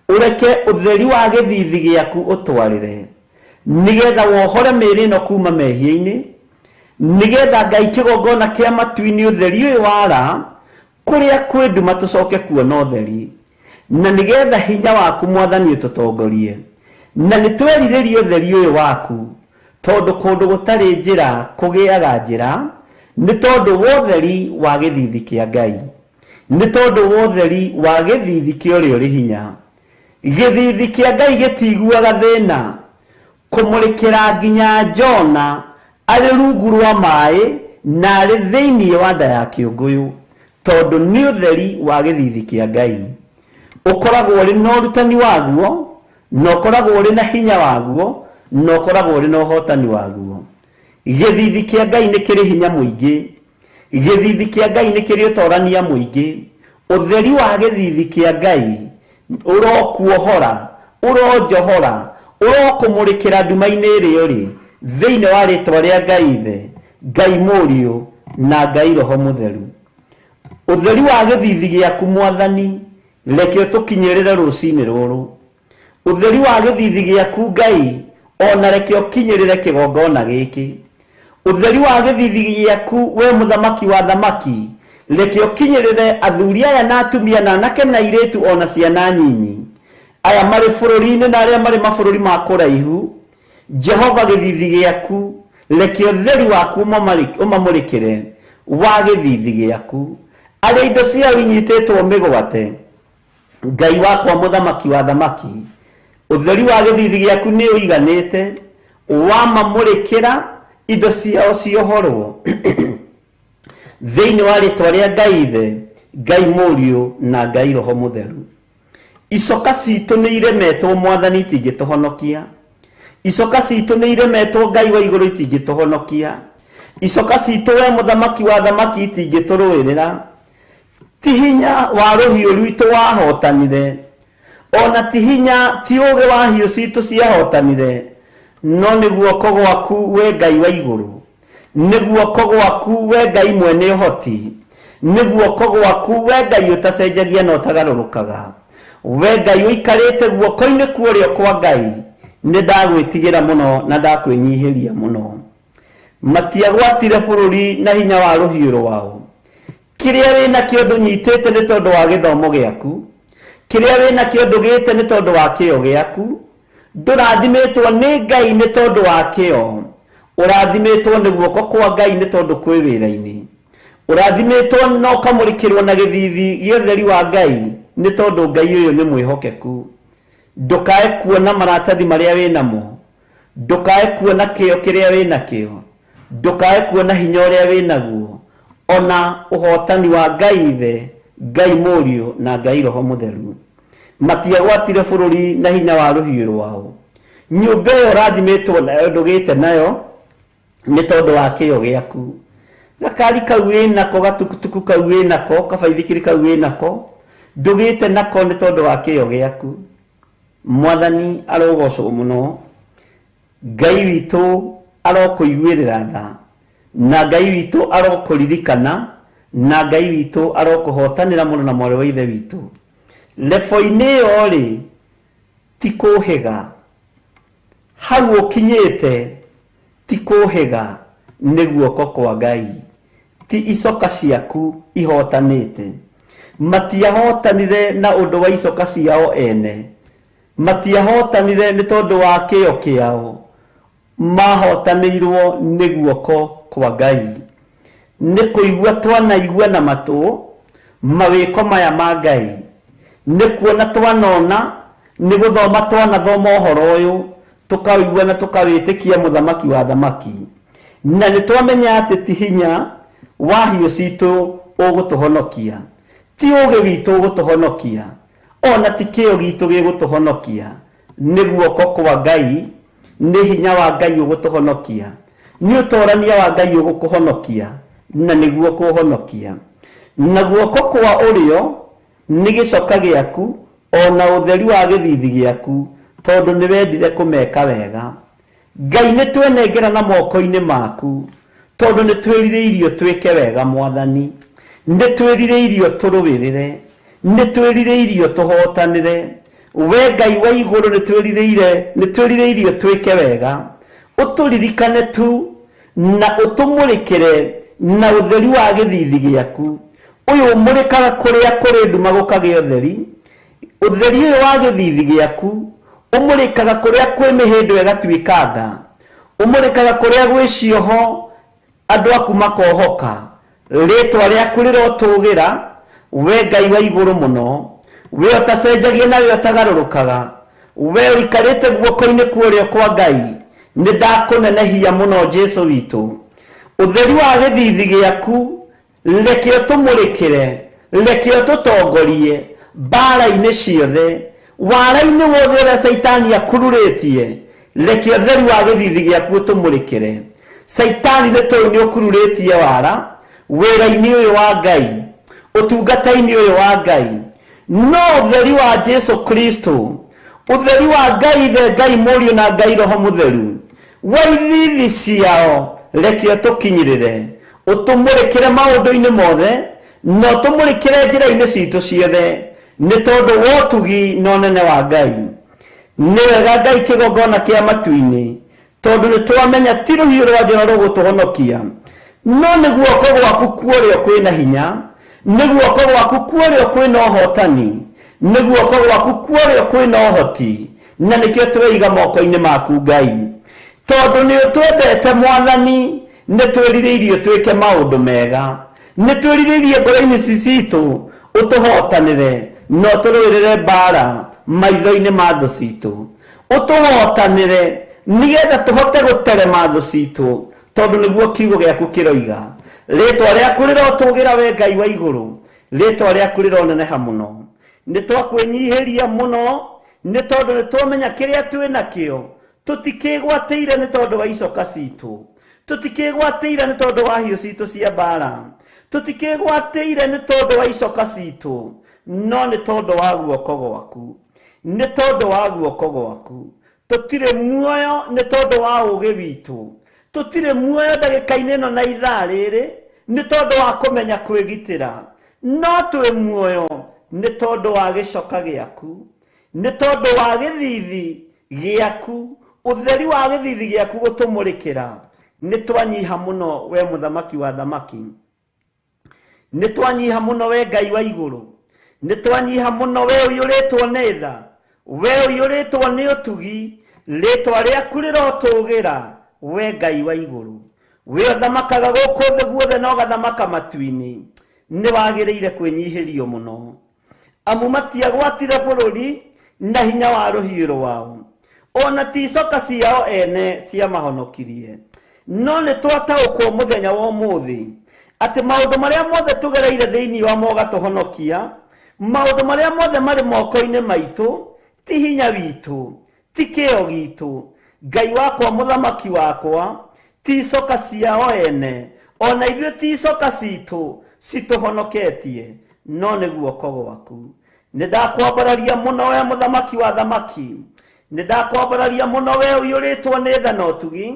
ũreke ũtheri wa gĩthithi gĩaku ũtwarĩre, nĩgetha wohore mĩĩrĩ ĩno kuma mehia-inĩ, nĩgetha Ngai kĩgongona kĩa matu-inĩ ũtheri ũyũ wara kũrĩa kwĩ nduma tũcoke kuona ũtheri, na nĩgetha hinya waku Mwathani ũtũtongorie. Na nĩ twerirĩrie ũtheri ũyũ waku, tondũ kũndũ gũtarĩ njĩra kũgĩaga njĩra, nĩ tondũ wa ũtheri wa gĩthithi kĩa Ngai, nĩ tondũ wa ũtheri wa gĩthithi kĩa ũrĩa ũrĩ hinya. Gĩthithi kĩa Ngai gĩtiguaga thĩna kũmũrĩkĩra nginya Jona arĩ rungu rwa maĩ na arĩ thĩinĩ wa nda ya kĩũngũyũ, tondũ nĩ ũtheri wa gĩthithi kĩa Ngai. Ũkoragwo ũrĩ na ũrutani waguo, na ũkoragwo ũrĩ na hinya waguo, na ũkoragwo ũrĩ na ũhotani waguo. Gĩthithi kĩa Ngai nĩ kĩrĩ hinya mũingĩ. Gĩthithi kĩa Ngai nĩ kĩrĩ ũtorania mũingĩ. Ũtheri wa gĩthithi kĩa Ngai ũrokuohora, ũronjohora, ũrokũmũrĩkĩra nduma-inĩ ĩrĩa ũrĩ, thĩinĩ wa rĩtwa rĩa Ngai Ithe, Ngai Mũriũ na Ngai Roho Mũtheru. Ũtheri wa gĩthithi gĩaku Mwathani reke ũtũkinyĩrĩre rũcinĩ rũrũ. Ũtheri wa gĩthithi gĩaku Ngai ona reke ũkinyĩrĩre kĩgongona gĩkĩ. Ũtheri wa gĩthithi gĩaku we mũthamaki wa thamaki reke ũkinyĩrĩre athuri aya na atumia na anake na airĩtu ona ciana nyinyi, aya marĩ bũrũri-inĩ na arĩa marĩ mabũrũri ma kũraihu. Jehova gĩthithi gĩaku reke ũtheri waku ũmamũrĩkĩre wa gĩthithi gĩaku. Arĩa indo ciao inyitĩtwo mĩgwate, Ngai wakwa mũthamaki wa thamaki, ũtheri wa gĩthithi gĩaku nĩ ũiganĩte. Wamamũrĩkĩra indo ciao ciohorwo thĩinĩ wa rĩtwa rĩa Ngai Ithe, Ngai Mũriũ na Ngai Roho Mũtheru. Icoka citũ nĩ iremetwo Mwathani itingĩtũhonokia. Icoka citũ nĩ iremetwo Ngai wa igũrũ itingĩtũhonokia. Icoka citũ we mũthamaki wa thamaki itingĩtũrũĩrĩra. Ti hinya wa rũhiũ rwitũ wahotanire, ona ti hinya ti ũũgĩ wa hiũ citũ ciahotanire, no nĩ guoko gwaku we Ngai wa igũrũ, nĩ guoko gwaku we Ngai mwene ũhoti, nĩ guoko gwaku we Ngai ũtacenjagia na ũtagarũrũkaga, we Ngai ũikarĩte guoko-inĩ kwa ũrĩo kwa Ngai, nĩ ndagwĩtigĩra mũno na ndakwĩnyihĩria mũno. Matiagwatire bũrũri na hinya wa rũhiũ rwao. Kĩrĩa wĩnakĩo ndũnyitĩte nĩ tondũ wa gĩthomo gĩaku, kĩrĩa wĩnakĩo ndũgĩte nĩ tondũ wa kĩyo gĩaku, ndũrathimĩtwo nĩ Ngai nĩ tondũ wa kĩyo, ũrathimĩtwo nĩ guoko kwa Ngai nĩ tondũ kwĩ wĩra-inĩ, ũrathimĩtwo na ũkamũrĩkĩrwo na gĩthithi gĩa ũtheri wa Ngai nĩ tondũ Ngai ũyũ nĩ mwĩhokeku. Ndũkae kuona maratathi marĩa wĩnamo, ndũkae kuona kĩyo kĩrĩa wĩnakĩo, ndũkae kuona hinya ũrĩa wĩnaguo, ona ũhotani wa Ngai Ithe, Ngai Mũriũ na Ngai Roho Mũtheru. Matiagwatire bũrũri na hinya wa rũhiũ rwao. Nyũmba ĩyo ũrathimĩtwo nayo ndũgĩte nayo nĩ tondũ wa kĩyo gĩaku. Gakari kau wĩnako, gatukutuku kau wĩnako, kabaithikiri kau wĩnako, ndũgĩte nako nĩ tondũ wa kĩyo gĩaku. Mwathani arogocwo mũno, Ngai witũ arokũiguĩrĩra tha, na Ngai witũ arokũririkana, na Ngai witũ arokũhotanĩra mũno na mwarĩ wa ithe witũ. Lebo-inĩ ĩyo rĩ, ti kũhĩga, hau ũkinyĩte ti kũhĩga, nĩ guoko kwa Ngai, ti icoka ciaku ihotanĩte. Matiahotanire na ũndũ wa icoka ciao ene, matiahotanire nĩ tondũ wa kĩyo kĩao, mahotanĩirwo nĩ guoko kwa Ngai. Nĩ kũigua twanaigua na matũ mawĩko maya ma Ngai, nĩ kuona twanona, nĩ gũthoma twanathoma ũhoro ũyũ, tũkawĩigua na tũkawĩtĩkia mũthamaki wa thamaki. Na nĩ twamenya atĩ ti hinya wa hiũ citũ ũgũtũhonokia, ti ũũgĩ witũ ũgũtũhonokia, ona ti kĩyo gitũ gĩgũtũhonokia, nĩ guoko kwa Ngai, nĩ hinya wa Ngai ũgũtũhonokia, nĩ ũtorania wa Ngai ũgũkũhonokia, na nĩguo kũhonokia. Na guoko kwa ũrĩo nĩ gĩcoka gĩaku, ona ũtheri wa gĩthithi gĩaku, tondũ nĩ wendire kũmeka wega. Ngai nĩ twenengera na moko-inĩ maku, tondũ nĩ twĩrirĩirio twĩke wega Mwathani, nĩ twĩrirĩirio tũrũĩrĩre, nĩ twĩrirĩirio tũhotanĩre. We Ngai wa igũrũ nĩ twĩrirĩirio twĩke wega. Ũtũririkane tu na ũtũmũrĩkĩre na ũtheri wa gĩthithi gĩaku. Ũyũ ũmũrĩkaga kũrĩa kũrĩ nduma gũkagĩa ũtheri. Ũtheri ũyũ wa gĩthithi gĩaku ũmũrĩkaga kũrĩa kwĩ mĩhĩndo ĩgatuĩka nda, ũmũrĩkaga kũrĩa gwĩ cioho andũ aku makohoka. Rĩtwa rĩaku rĩrotũgĩra, we Ngai wa igũrũ mũno, we ũtacenjagia na we ũtagarũrũkaga, we ũikarĩte guoko-inĩ kwa ũrĩo kwa Ngai, nĩ ndakũnenehia mũno Jesũ witũ. Ũtheri wa gĩthithi gĩaku reke ũtũmũrĩkĩre, reke ũtũtongorie mbara-inĩ ciothe, wara-inĩ wothe ũrĩa Caitani akururĩtie, reke ũtheri wa gĩthithi gĩaku ũtũmũrĩkĩre. Caitani nĩ tũĩ nĩ ũkururĩtie wara wĩra-inĩ ũyũ wa Ngai, ũtungata-inĩ ũyũ wa Ngai, no ũtheri wa Jesũ Kristo, ũtheri wa Ngai Ithe, Ngai Mũriũ na Ngai Roho Mũtheru, wa ithithi ciao reke ũtũkinyĩrĩre, ũtũmũrĩkĩre maũndũ-inĩ mothe, na ũtũmũrĩkĩre njĩra-inĩ citũ ciothe, nĩ tondũ wa ũtugi na ũnene wa Ngai. Nĩ wega Ngai kĩgongona kĩa matu-inĩ, tondũ nĩ twamenya ti rũhiũ rwa njora rũgũtũhonokia, no nĩ guoko gwaku kwa ũrĩo kwĩna hinya, nĩ guoko gwaku kwa ũrĩo kwĩna ũhotani, nĩ guoko gwaku kwa ũrĩo kwĩna ũhoti, na nĩkĩo tweiga moko-inĩ maku Ngai. Tondũ nĩ ũtwendete Mwathani, nĩ twĩrirĩirio twĩke maũndũ mega, nĩ twĩrirĩirie ngoro-inĩ citũ ũtũhotanĩre na ũtũrũĩrĩre mbara maitho-inĩ ma thũ citũ, ũtũhotanĩre Nĩgetha tũhote gũterema thũ citũ, tondũ nĩguo kiugo gĩaku kĩroiga. Rĩtwa rĩaku rĩrotũgĩra we Ngai wa igũrũ, rĩtwa rĩaku rĩroneneha mũno. Nĩ twakwĩnyihĩria mũno, nĩ tondũ nĩ twamenya kĩrĩa twĩ nakĩo tũtikĩgwatĩire nĩ tondũ wa icoka citũ, tũtikĩgwatĩire nĩ tondũ wa hiũ citũ cia mbara, tũtikĩgwatĩire nĩ tondũ wa icoka citũ, no nĩ tondũ wa guoko gwaku, nĩ tondũ wa guoko gwaku. Tũtirĩ muoyo nĩ tondũ wa ũũgĩ witũ, tũtirĩ muoyo ndagĩka-inĩ ĩno na ithaa rĩrĩ nĩ tondũ wa kũmenya kwĩgitĩra, no twĩ muoyo nĩ tondũ wa gĩcoka gĩaku, nĩ tondũ wa gĩthithi gĩaku, ũtheri wa gĩthithi gĩaku gũtũmũrĩkĩra. Nĩ twanyiha mũno we mũthamaki wa thamaki, nĩ twanyiha mũno we Ngai wa igũrũ, nĩ twanyiha mũno we ũiyũrĩtwo nĩ tha, we ũiyũrĩtwo nĩ ũtugi. Rĩtwa rĩaku rĩrotũgĩra we Ngai wa igũrũ. We ũthamakaga gũkũ thĩ guothe na ũgathamaka matu-inĩ, nĩ wagĩrĩire kwĩnyihĩrio mũno. Amu matiagwatire bũrũri na hinya wa rũhiũ rwao, ona ti icoka ciao ene ciamahonokirie. No nĩ twataũkwo mũthenya wa ũmũthĩ atĩ maũndũ marĩa mothe tũgereire thĩinĩ wa mo ũgatũhonokia, maũndũ marĩa mothe marĩ moko-inĩ maitũ ti hinya witũ, ti kĩo gitũ. Ngai wakwa, mũthamaki wakwa, ti icoka ciao ene, ona ithuĩ ti icoka citũ citũhonoketie, no nĩ guoko gwaku. Nĩ ndakwambararia mũno we mũthamaki wa thamaki, nĩ ndakwambararia mũno we ũiyũrĩtwo nĩ tha na ũtugi,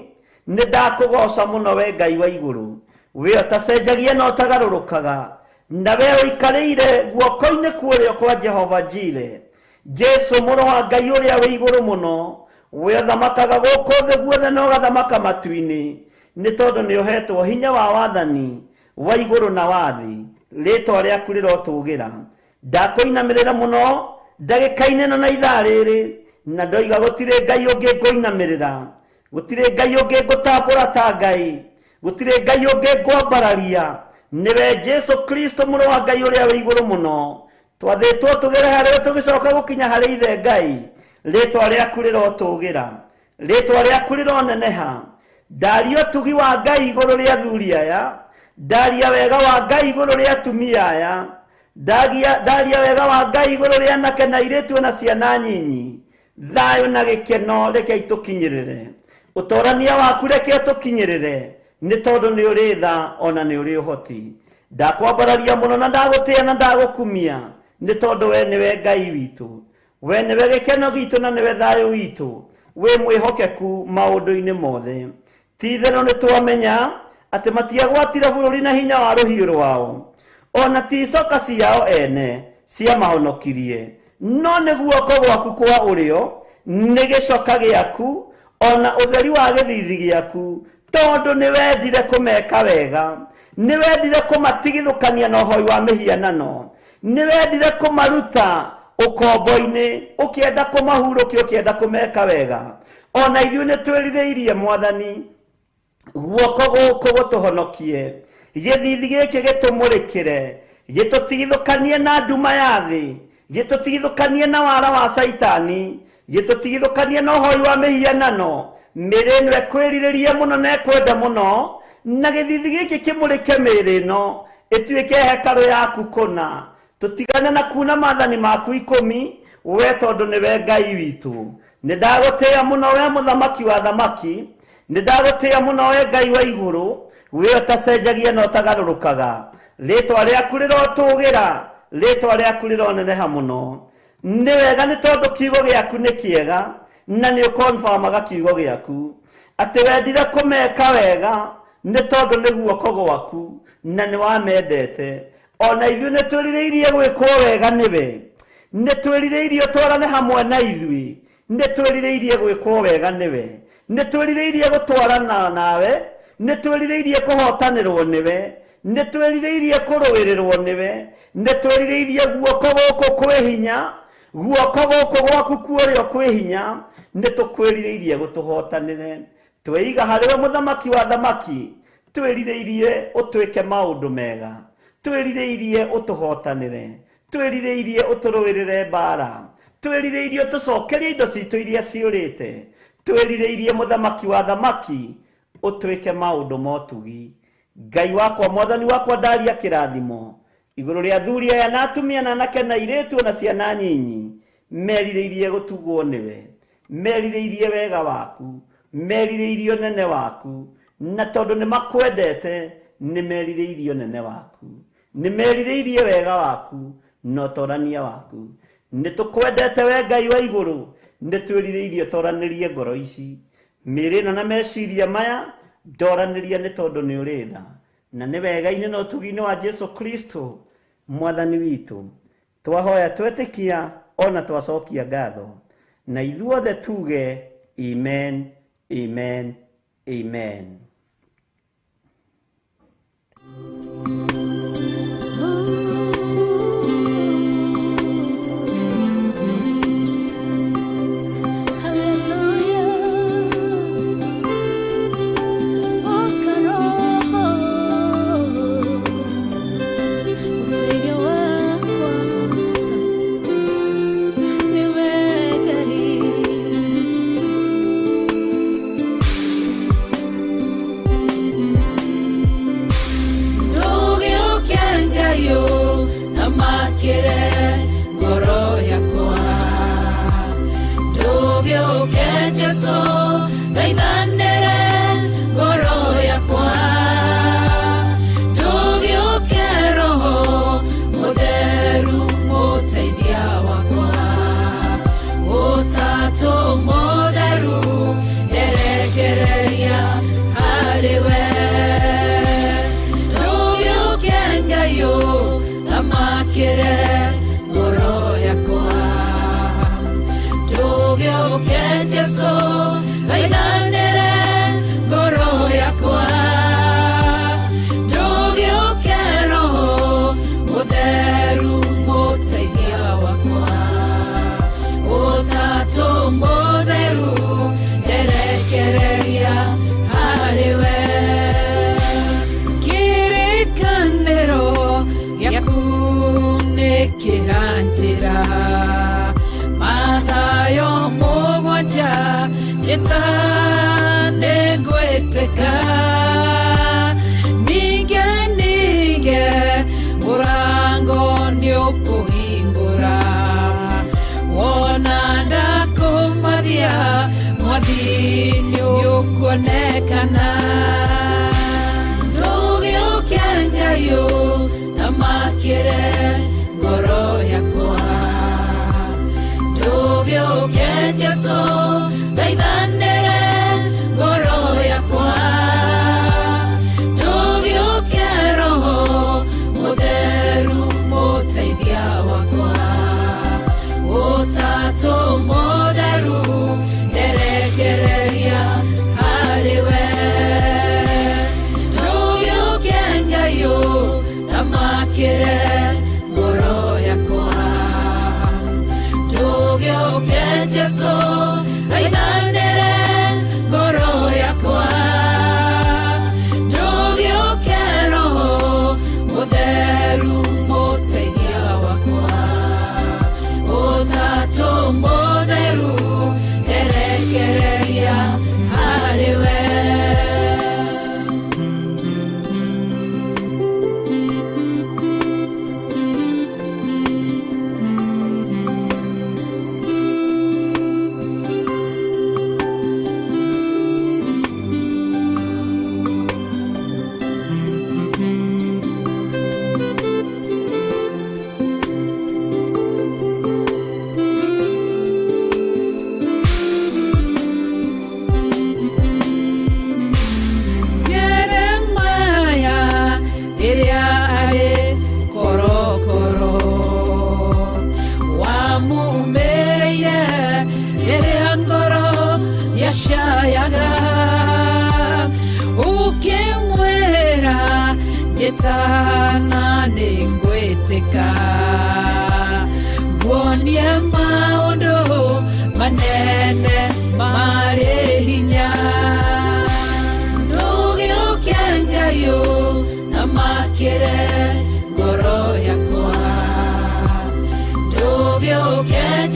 nĩ ndakũgoca mũno we Ngai wa igũrũ, we ũtacenjagia na ũtagarũrũkaga, na we ũikarĩire guoko-inĩ kũrĩa kwa Jehova Jire, Jesu mũrũ wa Ngai ũrĩa wĩ igũrũ mũno, we ũthamakaga gũkũ thĩ guothe na ũgathamaka matu-inĩ, nĩ tondũ nĩ ũhetwo hinya wa wathani wa igũrũ na wa thĩ. Rĩtwa rĩaku rĩrotũgĩra. Ndakũinamĩrĩra mũno ndagĩka-inĩ ĩno na ithaa rĩrĩ, na ndoiga gũtirĩ Ngai ũngĩ ngũinamĩrĩra, gũtirĩ Ngai ũngĩ ngũtambũra ta Ngai, gũtirĩ Ngai ũngĩ ngwambararia, nĩwe Jesu Kristo mũrũ wa Ngai ũrĩa wĩ igũrũ mũno. Twathĩtwo tũgere harĩwe tũgĩcoka gũkinya harĩ ithe Ngai. Rĩtwa rĩaku rĩrotũgĩra, rĩtwa rĩaku rĩroneneha. Ndaria ũtugi wa Ngai igũrũ rĩa athuri aya, ndaria wega wa Ngai igũrũ rĩa atumia aya, ndaria wega wa Ngai igũrũ rĩa anake na airĩtu na ciana nyinyi. Thayũ na gĩkeno reke itũkinyĩrĩre, ũtorania waku reke ũtũkinyĩrĩre, nĩ tondũ nĩ ũrĩ tha ona nĩ ũrĩ ũhoti. Ndakwambararia mũno na ndagũtĩĩa na ndagũkumia, nĩ tondũ we nĩwe Ngai witũ, we nĩwe gĩkeno gitũ na nĩwe thayũ witũ, wĩ mwĩhokeku maũndũ-inĩ mothe. Ti itherũ nĩ twamenya atĩ matiagwatire bũrũri na hinya wa rũhiũ rwao, ona ti icoka ciao ene ciamahonokirie, no nĩ guoko gwaku kwa ũrĩo, nĩ gĩcoka gĩaku, ona ũtheri wa gĩthithi gĩaku, tondũ nĩ wendire kũmeka wega, nĩ wendire kũmatigithũkania na ũhoi wa mĩhianano, nĩ wendire kũmaruta ũkombo-inĩ, ũkĩenda kũmahurũkia, ũkĩenda kũmeka wega. Ona ithuĩ nĩ twĩrirĩirie Mwathani guoko gũkũ gũtũhonokie, gĩthithi gĩkĩ gĩtũmũrĩkĩre, gĩtũtigithũkanie na nduma ya thĩ, gĩtũtigithũkanie na wara wa Caitani, gĩtũtigithũkanie na ũhoi wa mĩhianano. Mĩĩrĩ ĩno ĩkwĩrirĩria mũno na ĩkwenda mũno, na gĩthithi gĩkĩ kĩmũrĩke mĩĩrĩ ĩno ĩtuĩke hekarũ yaku kũna. Tũtigane na kuna maathani maku 10, we tondũ nĩwe Ngai witũ. Nĩ ndagũtĩĩa mũno we mũthamaki wa thamaki, nĩ ndagũtĩĩa mũno we Ngai wa igũrũ, we ũtacenjagia na ũtagarũrũkaga. Rĩtwa rĩaku rĩrotũgĩra, rĩtwa rĩaku rĩroneneha mũno. Nĩ wega nĩ tondũ kiugo gĩaku nĩ kĩega, na nĩ ũkonfamaga kiugo gĩaku atĩ wendire kũmeka wega nĩ tondũ nĩ guoko gwaku na nĩ wamendete. Ona ithuĩ nĩ twĩrirĩirie gwĩkwo wega nĩwe, nĩ twĩrirĩirie ũtwarane hamwe na ithuĩ, nĩ twĩrirĩirie gwĩkwo wega nĩwe, nĩ twĩrirĩirie gũtwarana nawe, nĩ twĩrirĩirie kũhotanĩrwo nĩwe, nĩ twĩrirĩirie kũrũĩrĩrwo nĩwe, nĩ twĩrirĩirie guoko gũkũ kwĩ hinya, guoko gũkũ gwaku kũrĩa kwĩ hinya, nĩ tũkwĩrirĩirie gũtũhotanĩre. Tweiga harĩwe mũthamaki wa thamaki, twĩrirĩirie ũtwĩke maũndũ mega, twĩrirĩirie ũtũhotanĩre, twĩrirĩirie ũtũrũĩrĩre mbara, twĩrirĩirie ũtũcokerie indo citũ iria ciũrĩte, Twĩrirĩirie mũthamaki wa thamaki ũtwĩke maũndũ ma ũtugi. Ngai wakwa, mwathani wakwa, ndaria kĩrathimo igũrũ rĩa athuri aya na atumia na anake na airĩtu na ciana nyinyi merirĩirie gũtugwo nĩwe, merirĩirie wega waku, merirĩirie ũnene waku, na tondũ nĩ makwendete nĩ merirĩirie ũnene waku, nĩ merirĩirie wega waku na ũtorania waku. Nĩ tũkwendete we Ngai wa igũrũ, nĩ twĩrirĩirie ũtoranĩrie ngoro ici, mĩĩrĩ ĩno na meciria maya ndoranĩria nĩ tondũ nĩ ũrĩ tha na nĩ wega-inĩ na ũtugi-inĩ wa Jesu Kristo mwathani witũ. Twahoya twetĩkia ona twacokia ngatho, na ithuothe tuge amen, amen, amen.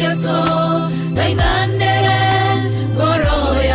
Jesu, thaithanĩre ngoro.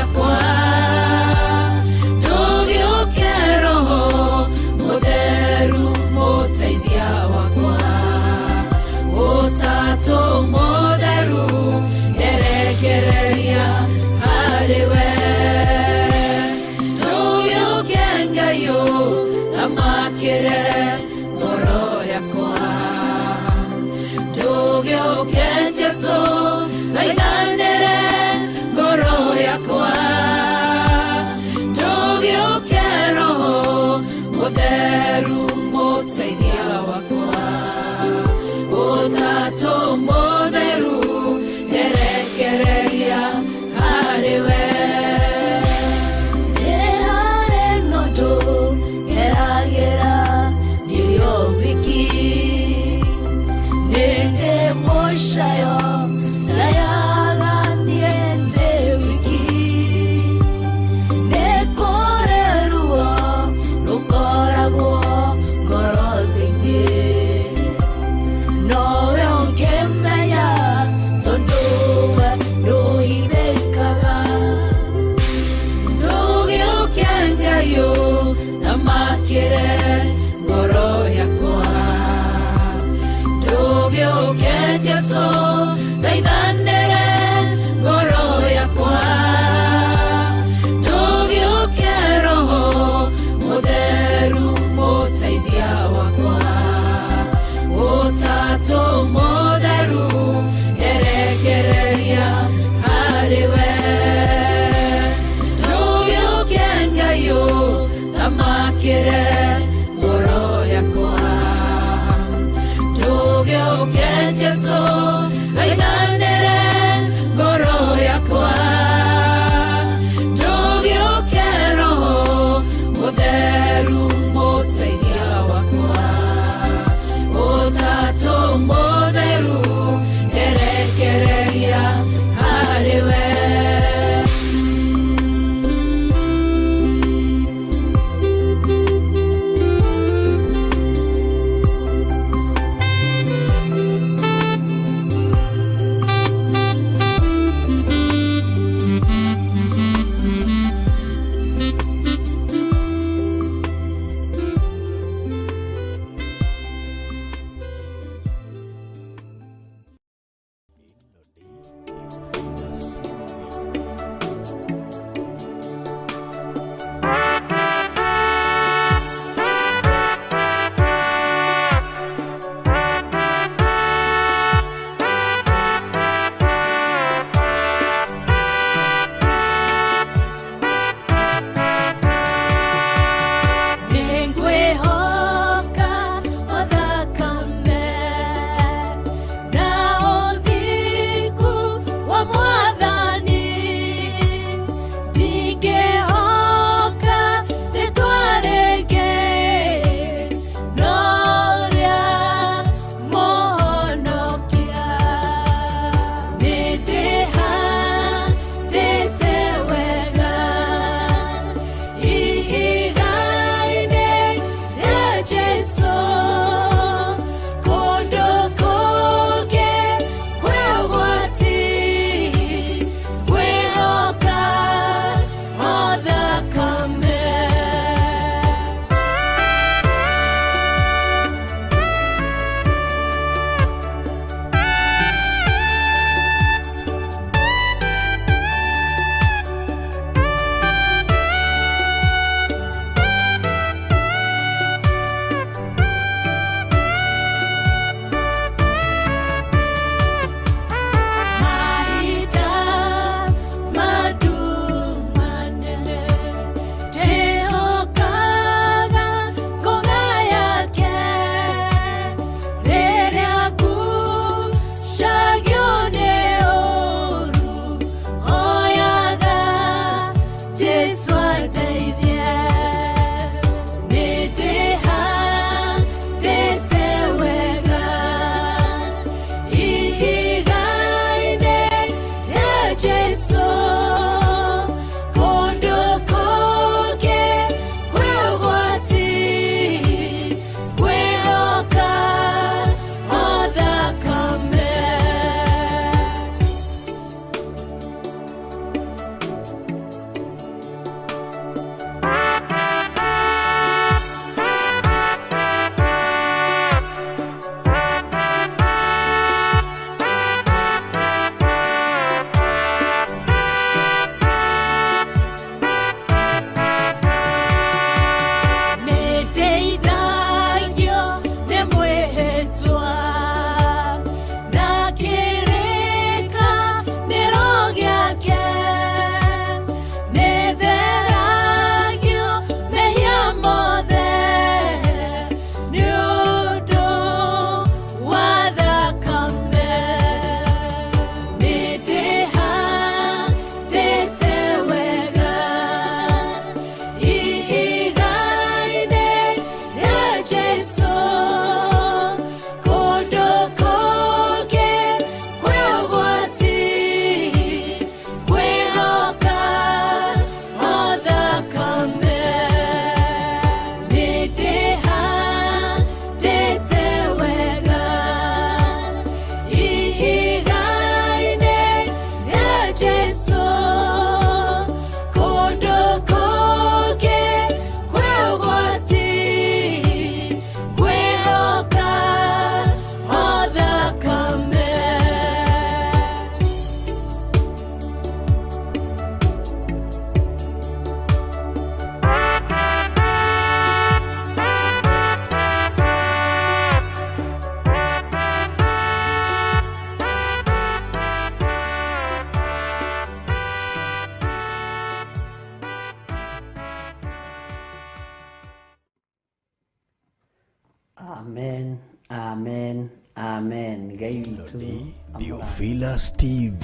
Amen, amen. Ngai Ĩno witũ nĩ amũrathime. Theophilus TV,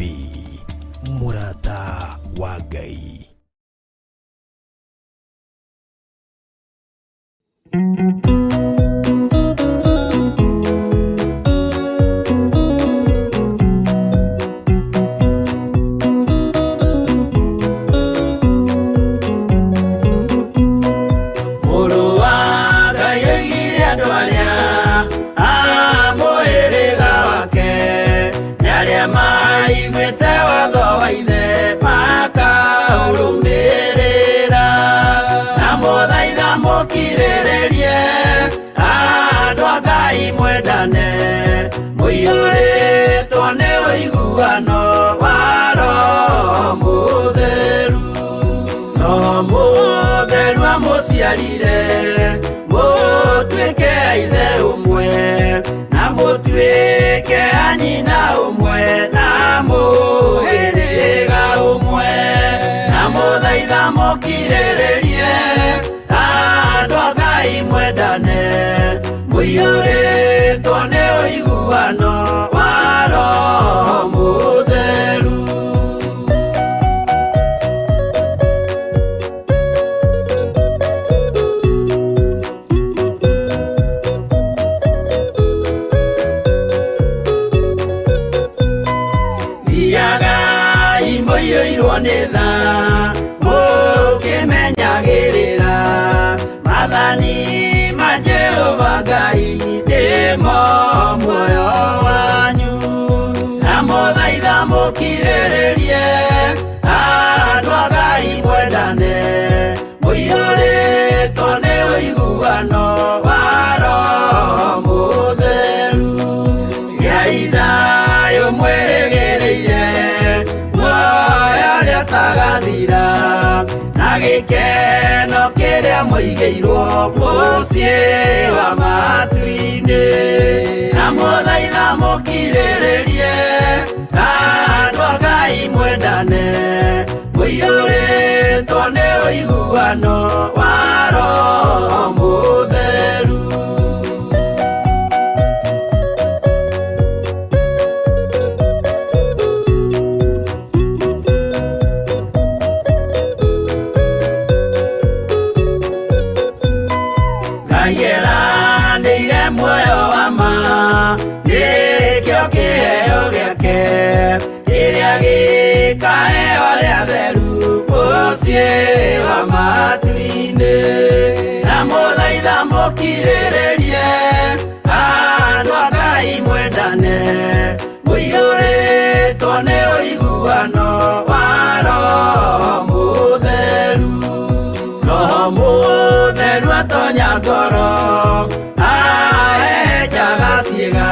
mũrata wa Ngai. Mũrũ wa Ngai oigire andũ arĩa a mũhĩrĩga wake nĩ arĩa maiguĩte watho wa ithe makaũrũmĩrĩra. Na mũthaitha mũkirĩrĩrie andũ a Ngai mwendane, mũiyũrĩtwo nĩ ũiguano wa Roho Mũtheru. Roho Mũtheru amũciarire mũtuĩke a ithe ũmwe, na mũtuĩke a nyina ũmwe, na mũhĩrĩga ũmwe. Na mũthaitha mũkirĩrĩrie andũ a Ngai mwendane, mũiyũrĩtwo nĩ ũiguano wa Roho Mũtheru. Thiagai mũiyũirwo nĩ tha, mũkĩmenyagĩrĩra maathani ma Jehova Ngai nĩmo muoyo wanyu. Na mũthaitha mũkirĩrĩrie andũ a Ngai mwendane, mũiyũrĩtwo nĩ ũiguano wa Roho Mũtheru. Gĩai thayũ mwĩrĩgĩrĩire muoyo ũrĩa ũtagathira, na gĩkeno kĩrĩa mũigĩirwo mũciĩ wa matu-inĩ. Na mũthaitha mũkirĩrĩrie andũ a Ngai mwendane, mũiyũrĩtwo nĩ ũiguano wa Roho Mũtheru. Ngai eranĩire muoyo wa ma, nĩkĩo kĩheo gĩake kĩrĩa gĩkaheo arĩa atheru mũciĩ wa matu-inĩ. Na mũthaitha mũkirĩrĩrie andũ a Ngai mwendane, mũiyũrĩtwo nĩ ũiguano wa Roho Mũtheru. Roho Mũtheru atonya ngoro, ahehenjaga ciĩga,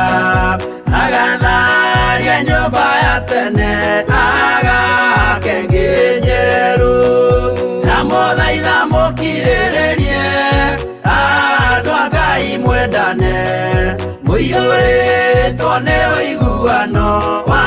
agatharia nyũmba ya tene, agake ĩngĩ njerũ. Na mũthaitha mũkirĩrĩrie andũ a Ngai mwendane, mũiyũrĩtwo nĩ ũiguano wa